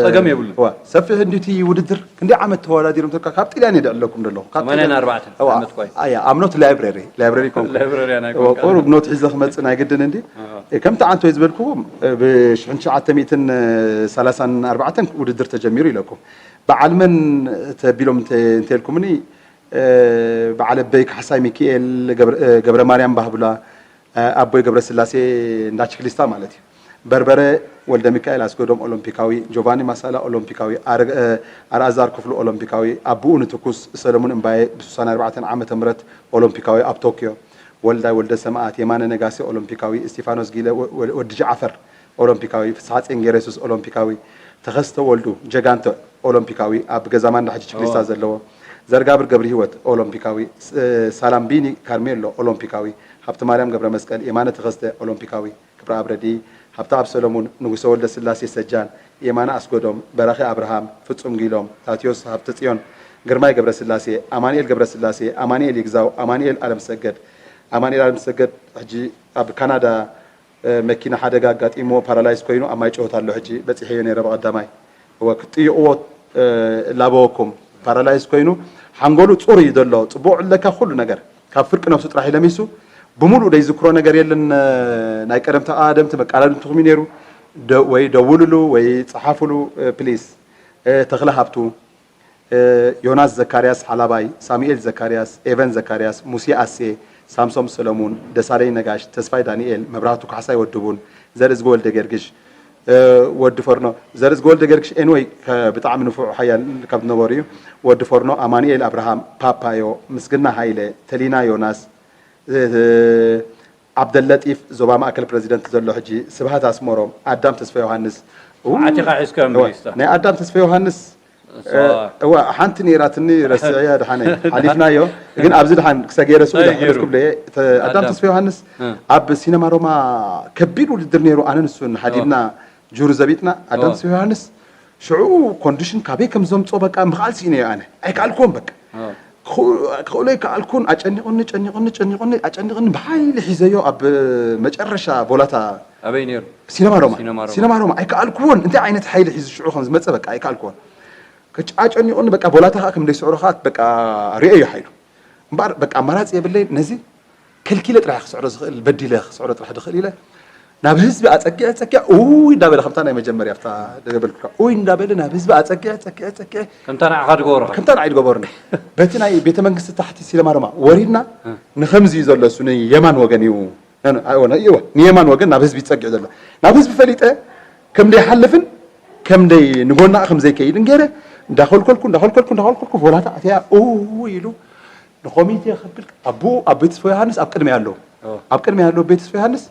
ጸገም የብሉ ሰፊሕ እንዲቲ ውድድር ክንደይ ዓመት ተወዳዲሮም ተልካ ካብ ጥልያን የድዕለኩም ዘለኹ ካብ ሰማንያን ኣርባዕተን ዓመት ኳይ ኣያ I'm not library library ኮንኩ library ኣና ኮንኩ ቁሩብ ኖት ሒዘ ክመጽእ ናይ ግድን እንዲ ከምቲ ዓንቶይ ዝበልኩ ብ ሽሕን ትሽዓተ ሚእትን ሰላሳን ኣርባዕተን ውድድር ተጀሚሩ ኢለኩም በዓል መን ተቢሎም እንተልኩምኒ በዓል ኣበይ ካሕሳይ ሚኪኤል ገብረ ማርያም ባህብላ ኣቦይ ገብረስላሴ እንዳ ችክሊስታ ማለት እዩ። በርበረ ወልደሚካኤል ኣስገዶም ኦሎምፒካዊ፣ ጆቫኒ ማሳላ ኦሎምፒካዊ፣ ኣልኣዛር ክፍሉ ኦሎምፒካዊ፣ ኣቡኡ ንትኩስ ሰለሙን እምባየ ብ64 ዓመተ ምህረት ኦሎምፒካዊ ኣብ ቶክዮ፣ ወልዳይ ወልደሰማኣት፣ የማነ ነጋሲ ኦሎምፒካዊ፣ እስቲፋኖስ ጊለ፣ ወዲ ጃዕፈር ኦሎምፒካዊ፣ ፍስሓጼን ገይረሱስ ኦሎምፒካዊ፣ ተኸስተ ወልዱ ጀጋንተ ኦሎምፒካዊ፣ ኣብ ገዛ ማንዳ ሕጂ ችክሊስታ ዘለዎ፣ ዘርጋብር ገብርሂወት ኦሎምፒካዊ፣ ሳላም ቢኒ ካርሜሎ ኦሎምፒካዊ፣ ሃብተማርያም ገብረመስቀል፣ የማነ ተኸስተ ኦሎምፒካዊ፣ ክብረኣብ ረድኢ፣ ሃብተኣብ ሰለሙን፣ ንጉሰ ወልደስላሴ ሰጃን፣ የማነ ኣስገዶም፣ በራኺ ኣብርሃም፣ ፍጹም ጊሎም፣ ታትዮስ ሃብተጽዮን፣ ግርማይ ገብረስላሴ፣ ኣማኑኤል ገብረስላሴ፣ ኣማኑኤል ይግዛው፣ ኣማኑኤል ኣለምሰገድ፣ ኣማኑኤል ኣለምሰገድ ሕጂ ኣብ ካናዳ መኪና ሓደጋ ኣጋጢምዎ ፓራላይዝ ኮይኑ ኣብ ማይ ጨወት ኣሎ። ሕጂ በፂሐዮ ነይረ ብቐዳማይ። እወ ክትጥይቕዎ እላበወኩም። ፓራላይዝ ኮይኑ ሓንጎሉ ፅሩይ እዩ ዘሎ። ፅቡቕ ኣለካ ኩሉ ነገር። ካብ ፍርቂ ነብሱ ጥራሕ እዩ ለሚሱ። ብምሉእ ዘይዝክሮ ነገር የለን። ናይ ቀደም ተቓደምቲ መቃዳድምትኹም እዩ ነይሩ። ደ- ወይ ደውሉሉ ወይ ፀሓፉሉ ፕሊስ። ተኽለ ሃብቱ፣ ዮናስ ዘካርያስ ሓላባይ፣ ሳሙኤል ዘካርያስ፣ ኤቨን ዘካርያስ፣ ሙሴ ኣሴ፣ ሳምሶም ሰለሙን፣ ደሳለኝ ነጋሽ፣ ተስፋይ ዳንኤል፣ መብራህቱ ካሕሳይ ወዲ ቡን፣ ዘርእዝጊ ወልደገርግሽ፣ ወዲ ፈርኖ፣ ዘርእዝጊ ወልደገርግሽ ኤንወይ ብጣዕሚ ንፉዕ ሓያል ካብ ዝነበሩ እዩ። ወዲ ፈርኖ፣ ኣማኑኤል ኣብርሃም፣ ፓፓዮ፣ ምስግና ሃይለ፣ ተሊና ዮናስ፣ ዓብደለጢፍ ዞባ ማእከል ፕረዚደንት ዘሎ ሕጂ፣ ስብሃት ኣስመሮም፣ ኣዳም ተስፋ ዮሃንስ። ው- ዓቲኻ ሒዝካዮም እወ፣ ብሊስታ። ናይ ኣዳም ተስፋ ዮሃንስ፣ እሷ- እወ፣ ሓንቲ ነይራትኒ ረስዕያ ድሓነ ሓሊፍናዮ። ግን ኣብዚ ድሓን ክሰገረ ስኡ እንታይ ድሓን ገይሩ? ክብለ፣ ተ- ኣዳም ኣዳም። ተስፋ ዮሃንስ እ። ኣብ ሲነማ ሮማ ከቢድ ውድድር ነይሩ። ኣነ ንሱን ሓዲምና ጁሪ ዘቢጥና። ኣዳም እወ። ተስፋ ዮሃንስ ሽዑ ኮንዲሽን ካበይ ከም ዘምጾ በቃ ምኽኣል ስኢነዮ ኣነ። ኣይከኣልኩዎን በቃ። እ። ክኽእሎ ኣይከኣልኩን። ኣጨኒቑኒ፣ ጨኒቑኒ፣ ጨኒቑኒ፣ ኣጨኒቑኒ ብሓይሊ ሒዘዮ ኣብ መጨረሻ ቦላታ ኣበይ ነይሩ? ሲነማ ሮማ። ሲነማ ሮማ። ሲነማ ሮማ ኣይከኣልኩዎን። እንታይ ዓይነት ሓይሊ ሒዙ ሽዑ ከም ዝመጸ በቃ ኣይከኣልኩዎን። ክጭ- ኣጨኒቑኒ በቃ ቦላታ ከኣ ከም ዘይስዕሮ ከኣ በቃ ርእየዮ ሓይሉ። እምበኣር በቃ ኣማራጺ የብለይን። ነዚ ከልኪለ ጥራሕ ክስዕሮ ዝኽእል፣ በዲለ ክስዕሮ ጥራሕ ዝኽእል ኢለ ናብ ህዝቢ ኣጸጊዐ፣ ኣጸጊዐ፣ ኡይ እንዳበለ ከምታ ናይ መጀመርያ ኣብታ ደገበልኩካ፣ ኡይ እንዳበለ ናብ ህዝቢ ኣጸጊዐ፣ ኣጸጊዐ፣ ኣጸጊዐ፣ ከምታ ንዓኻ ድገበሩኻ። ከምታ ንዓይ ድገበሩኒ። በቲ ናይ ቤተ መንግስቲ ታሕቲ ሲነማ ሮማ ወሪድና፣ እ። ንኸምዚ እዩ ዘሎ እሱ ንየማን ወገን እዩ። ነ- ነ- ኣይወነ- እወ፣ ንየማን ወገን ናብ ህዝቢ ይጸጊዕ ዘሎ። ናብ ህዝቢ ፈሊጠ ከም ደይሓልፍን ከም ደይ ንጎና ከም ዘይከይድን ገይረ እንዳኸልከልኩ፣ እንዳኸልከልኩ፣ እንዳኸልከልኩ፣ ቮላታ ኣትያ፣ ኡይ ኢሉ ንኮሚቴ ከብል፣ ኣቦኡ ኣብ ቤት ተስፋ ዮሃንስ ኣብ ቅድሚያ ኣለዉ። ኦ። ኣብ ቅድሚያ ኣለዉ ቤት ተስፋ ዮሃንስ፣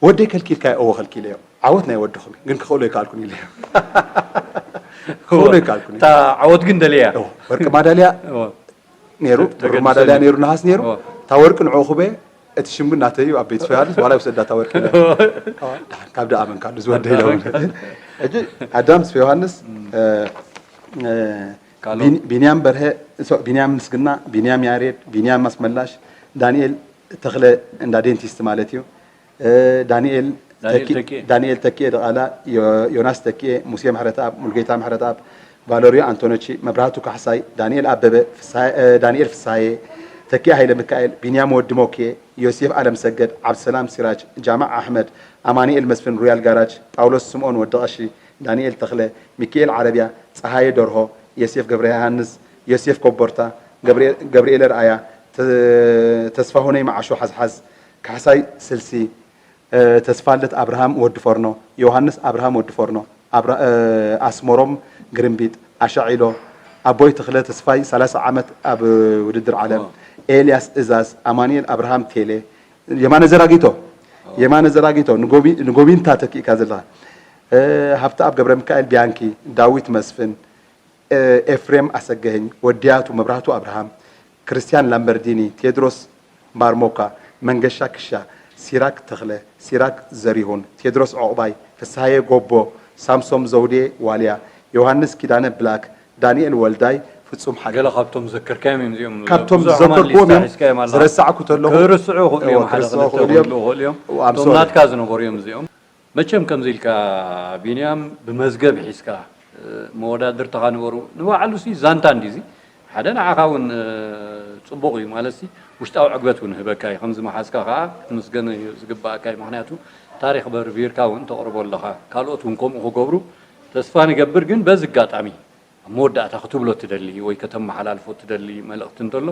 "ወደይ ከልኪልካዮ?" "እወ ከልኪለዮ። ዓወት ናይ ወድኹም እዩ፣ ግን ክኽእሎ ኣይከኣልኩን" ኢለዮ። "ክኽእሎ ኣይከኣልኩን" እታ ኢለዮ። ዓወት ግን ደልያ። እወ፣ ወርቂ ማዳልያ እወ። ነይሩ፣ ተ- ብሩር ተገድሰኒ። ማዳልያ ነይሩ፣ ነሃስ ነይሩ። እወ። እታ ወርቂ ንዕኡ ክበየ፣ እቲ ሽም ግን ናተይ እዩ፣ ኣብ ቤት ተስፋ ዮሃንስ፣ ዋላ ይውሰዳ እታ ወርቂ ኢለዮ። እወ። እወ፣ ደሓን ካብ ደኣ መን ካሉ ዝወደይ ኢለዎ። ሕጂ ኣዳም ተስፋ ዮሃንስ፣ እ፣ እ፣ ካሎ። ቢን- ቢንያም በርሀ፣ ሶ- ቢንያም ምስግና፣ ቢንያም ያሬድ፣ ቢንያም ኣስመላሽ፣ ዳንኤል ተኽለ እንዳ ዴንቲስት ማለት እዩ። እ፣ ዳንኤል ዳንኤል ተኪ- ተኪኤ። ዳንኤል ተኪኤ ድቓላ፣ ዮ- ዮናስ ተኪኤ፣ ሙሴ ምሕረተኣብ፣ ሙሉጌታ ምሕረተኣብ፣ ቫለሪዮ ኣንቶኖቺ፣ መብራህቱ ካሕሳይ፣ ዳንኤል ኣበበ፣ ፍስሃ- እ፣ ዳንኤል ፍስሃየ፣ ተኪኤ ሃይለ ሚካኤል፣ ቢንያም ወዲ ሞኬ፣ ዮሴፍ ኣለምሰገድ፣ ዓብድሰላም ሲራጅ፣ ጃማዕ ኣሕመድ፣ ኣማኑኤል መስፍን ሩያል ጋራጅ፣ ጳውሎስ ስምኦን ወዲ ቐሺ፣ ዳንኤል ተኽለ፣ ሚኪኤል ዓረብያ፣ ጸሃየ ደርሆ፣ ዮሴፍ ገብረዮሃንስ፣ ዮሴፍ ኮቦርታ፣ ገብርኤ- ገብርኤል ኣርኣያ፣ ተ- ተስፋሁነይ መዓሾ ሓዝሓዝ፣ ካሕሳይ ስልሲ፣ እ፣ ተስፋልደት ኣብርሃም ወዲ ፎርኖ፣ ዮሃንስ ኣብርሃም ወዲ ፎርኖ፣ ኣብራ- እ፣ ኣስመሮም ግርምቢጥ፣ ኣሻዒሎ፣ ኣቦይ ተኽለ ተስፋይ ሰላሳ ዓመት ኣብ ውድድር ዓለም፣ ዋው። ኤልያስ እዛዝ፣ ኣማኑኤል ኣብርሃም ቴሌ፣ የማነ ዘራጊቶ፣ የማነ ዘራጊቶ፣ ንጎቢ- ንጎቢንታ ተኪእካ ዘለኻ፣ እ፣ ሃብተኣብ ገብረሚካኤል ቢያንኪ፣ ዳዊት መስፍን፣ እ፣ ኤፍሬም ኣሰገህኝ፣ ወድያቱ መብራህቱ ኣብርሃም፣ ክርስትያን ላምበርዲኒ፣ ቴድሮስ ማርሞካ፣ መንገሻ ክሻ፣ ሲራክ ተኽለ፣ ሲራክ ዘሪሁን፣ ቴድሮስ ዑቕባይ፣ ፍስሃየ ጎቦ፣ ሳምሶም ዘውዴ ዋልያ፣ ዮሃንስ ኪዳነ ብላክ፣ ዳንኤል ወልዳይ፣ ፍጹም ሓቂ። ገለ ካብቶም ዘከርካዮም እዮም እዚኦም። ካብቶም ብዙሕ ዘከርክዎም ሊስታ እዮም። ሒዝካዮም ኣለኻ። ዝረሳዕኩ ተለኹ፣ ክርስዑ ይኽእሉ እዮም፣ እወ፣ ሓደ ክርስዑ ክልተ ይኽእሉ እዮም። ክህልዉ ይኽእሉ እዮም። እወ፣ I'm እቶም sorry። ናትካ ዝነበሩ እዮም እዚኦም። መቸም ከምዚ ኢልካ ቢንያም ብመዝገብ ሒዝካ፣ እ፣ መወዳድርትኻ ነበሩ። ንባዕሉሲ ዛንታ እንዲዚ ሓደ ንዓኻ እውን፣ እ፣ ጽቡቕ እዩ ማለትሲ ውሽጣዊ ዕግበት እውን ይህበካ እዩ። ከምዚ መሓዝካ ከኣ ክትምስገን እዩ ዝግባኣካ እዩ። ምኽንያቱ ታሪኽ በርቢርካ እውን ተቕርቦ ኣለኻ። ካልኦት እውን ከምኡ ክገብሩ ተስፋ ንገብር። ግን በዚ ኣጋጣሚ ኣብ መወዳእታ ክትብሎ ትደሊ ወይ ከተመሓላልፎ ትደሊ መልእኽቲ እንተሎ፣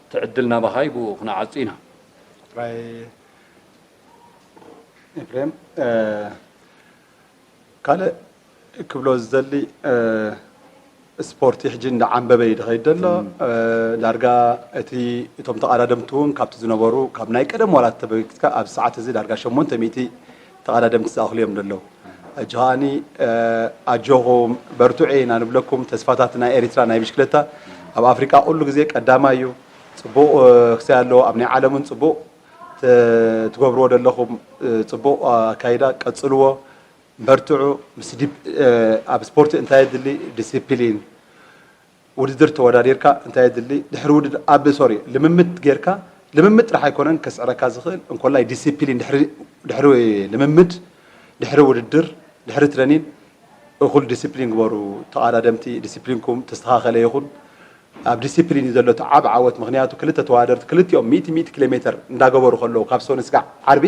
እቲ ዕድል ናባኻ እዩ፣ ብኡ ክነዓጹ ኢና። ጥራይ ኤፍሬም፣ እ፣ ካልእ ክብሎ ዝደሊ፣ እ፣ ስፖርቲ ሕጂ እንዳዓንበበ እዩ ዝኸይድ ዘሎ። እም። እ፣ ዳርጋ እቲ፣ እቶም ተቐዳደምቲ እውን ካብቲ ዝነበሩ፣ ካብ ናይ ቀደም ዋላ ተበጊስካ ኣብዚ ሰዓት እዚ ዳርጋ ሸሞንተ ሚእቲ ተቐዳደምቲ ዝኣኽሉ እዮም ዘለዉ። ሕጂ ከዓኒ ኣጆኹም በርትዑ ኢና ንብለኩም። ተስፋታት ናይ ኤሪትራ ናይ ብሽክለታ ኣብ ኣፍሪቃ ኩሉ ግዜ ቀዳማይ እዩ። ጽቡቕ ክሳይ ኣለዎ። ኣብ ናይ ዓለምን ጽቡቕ ትገብርዎ ዘለኹም ጽቡቕ ኣካይዳ ቀጽልዎ። በርትዑ። ምስ ኣብ ስፖርት እንታይ የድሊ? ዲሲፕሊን። ውድድር ተወዳዲርካ እንታይ የድሊ? ድሕሪ ውድድር ኣብ ሶሪ ልምምድ ጌርካ ልምምድ ጥራሕ ኣይኮነን ከስዕረካ ዝኽእል እንኮላይ ዲሲፕሊን ድሕሪ ልምምድ ድሕሪ ውድድር ድሕሪ ትረኒን እኹል ዲሲፕሊን ግበሩ። ተቓዳደምቲ ዲሲፕሊንኩም ተስተኻኸለ ይኹን። ኣብ ዲሲፕሊን እዩ ዘሎ እቲ ዓብ ዓወት። ምኽንያቱ ክልተ ተወዳደርቲ ክልቲኦም ሚእቲ ሚእቲ ኪሎ ሜትር እንዳገበሩ ከለዉ ካብ ሶኒ ስጋዕ ዓርቢ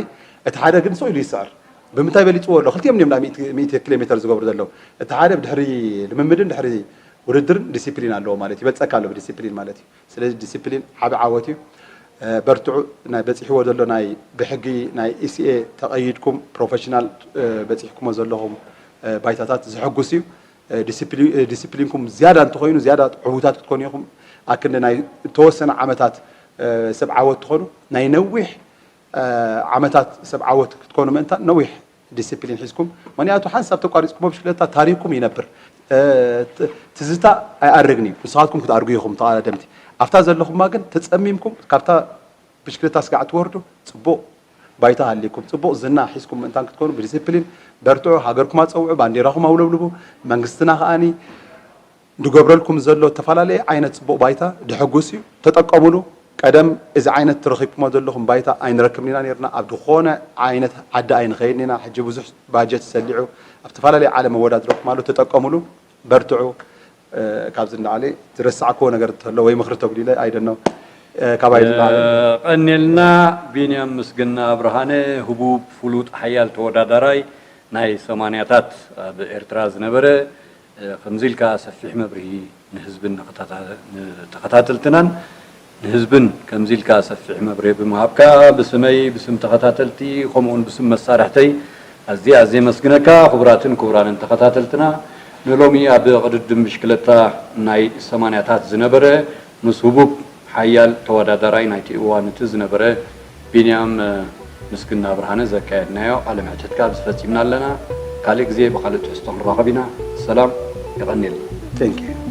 እቲ ሓደ ግን ሰው ኢሉ ይስዕር። ብምንታይ በሊፅዎ ኣሎ? ክልቲኦም እዮም ሚእቲ ኪሎ ሜትር ዝገብሩ ዘለዉ። እቲ ሓደ ድሕሪ ልምምድን ድሕሪ ውድድርን ዲሲፕሊን ኣለዎ ማለት ይበልፀካ ኣሎ ብዲሲፕሊን ማለት እዩ። ስለዚ ዲሲፕሊን ዓብ ዓወት እዩ። በርትዑ። ናይ በፂሕዎ ዘሎ ናይ ብሕጊ ናይ ኢሲኤ ተቐይድኩም ፕሮፌሽናል በፂሕኩሞ ዘለኹም ባይታታት ዝሕጉስ እዩ። ዲሲፕሊንኩም ዝያዳ እንተኾይኑ ዝያዳ ዕዉታት ክትኮኑ ኢኹም። ኣክንዲ ናይ ተወሰነ ዓመታት ሰብ ዓወት ትኾኑ ናይ ነዊሕ ዓመታት ሰብ ዓወት ክትኮኑ ምእንታን ነዊሕ ዲሲፕሊን ሒዝኩም። ምክንያቱ ሓንሳብ ተቋሪፅኩሞ ብሽክለታ ታሪኩም ይነብር። ትዝታ ኣይኣርግን እዩ። ንስኻትኩም ክትኣርጉ ኢኹም ተቓዳደምቲ። ኣብታ ዘለኹማ ግን ተፀሚምኩም ካብታ ብሽክለታ ስጋዕ ትወርዱ ፅቡቕ ባይታ ሃሊኩም ፅቡቕ ዝና ሒዝኩም ምእንታን ክትኮኑ ብዲሲፕሊን በርትዑ። ሃገርኩም ኣፀውዑ፣ ባንዴራኹም ኣውለብልቡ። መንግስትና ከዓኒ ዝገብረልኩም ዘሎ ዝተፈላለየ ዓይነት ፅቡቕ ባይታ ድሕጉስ እዩ። ተጠቀሙሉ። ቀደም እዚ ዓይነት ትረኺብኩሞ ዘለኹም ባይታ ኣይንረክብን ኢና ነርና። ኣብ ዝኾነ ዓይነት ዓዲ ኣይንኸይድን ኢና። ሕጂ ብዙሕ ባጀት ሰሊዑ ኣብ ዝተፈላለየ ዓለም ኣወዳድረኩም ኣሎ። ተጠቀሙሉ። በርትዑ። ካብዚ ንላዕሊ ዝረሳዕክዎ ነገር እንተሎ ወይ ምኽሪ ተጉዲለ ኣይደኖ ካባይ ንላዕሊ። ቀኒልና። ቢንያም ምስግና ብርሃነ ህቡብ ፍሉጥ ሓያል ተወዳዳራይ ናይ ሰማንያታት ኣብ ኤርትራ ዝነበረ፣ ከምዚ ኢልካ ሰፊሕ መብርሂ ንህዝብን ንተኸታተልትናን ንህዝብን ከምዚ ኢልካ ሰፊሕ መብርሂ ብምሃብካ ብስመይ ብስም ተኸታተልቲ ከምኡውን ብስም መሳርሕተይ ኣዝየ ኣዝየ የመስግነካ። ክቡራትን ክቡራንን ተኸታተልትና ንሎሚ ኣብ ቅድድም ብሽክለታ ናይ ሰማንያታት ዝነበረ ምስ ህቡብ ሓያል ተወዳዳራይ ናይቲ እዋን እቲ ዝነበረ ቢንያም ምስግና ብርሃነ ዘካየድናዮ ቃለ መሕትት ካብ ዝፈጺምና ኣለና። ካልእ ግዜ ብኻልእ ትሕዝቶ ክንራኸብ ኢና። ሰላም፣ የቐንየልና። Thank you።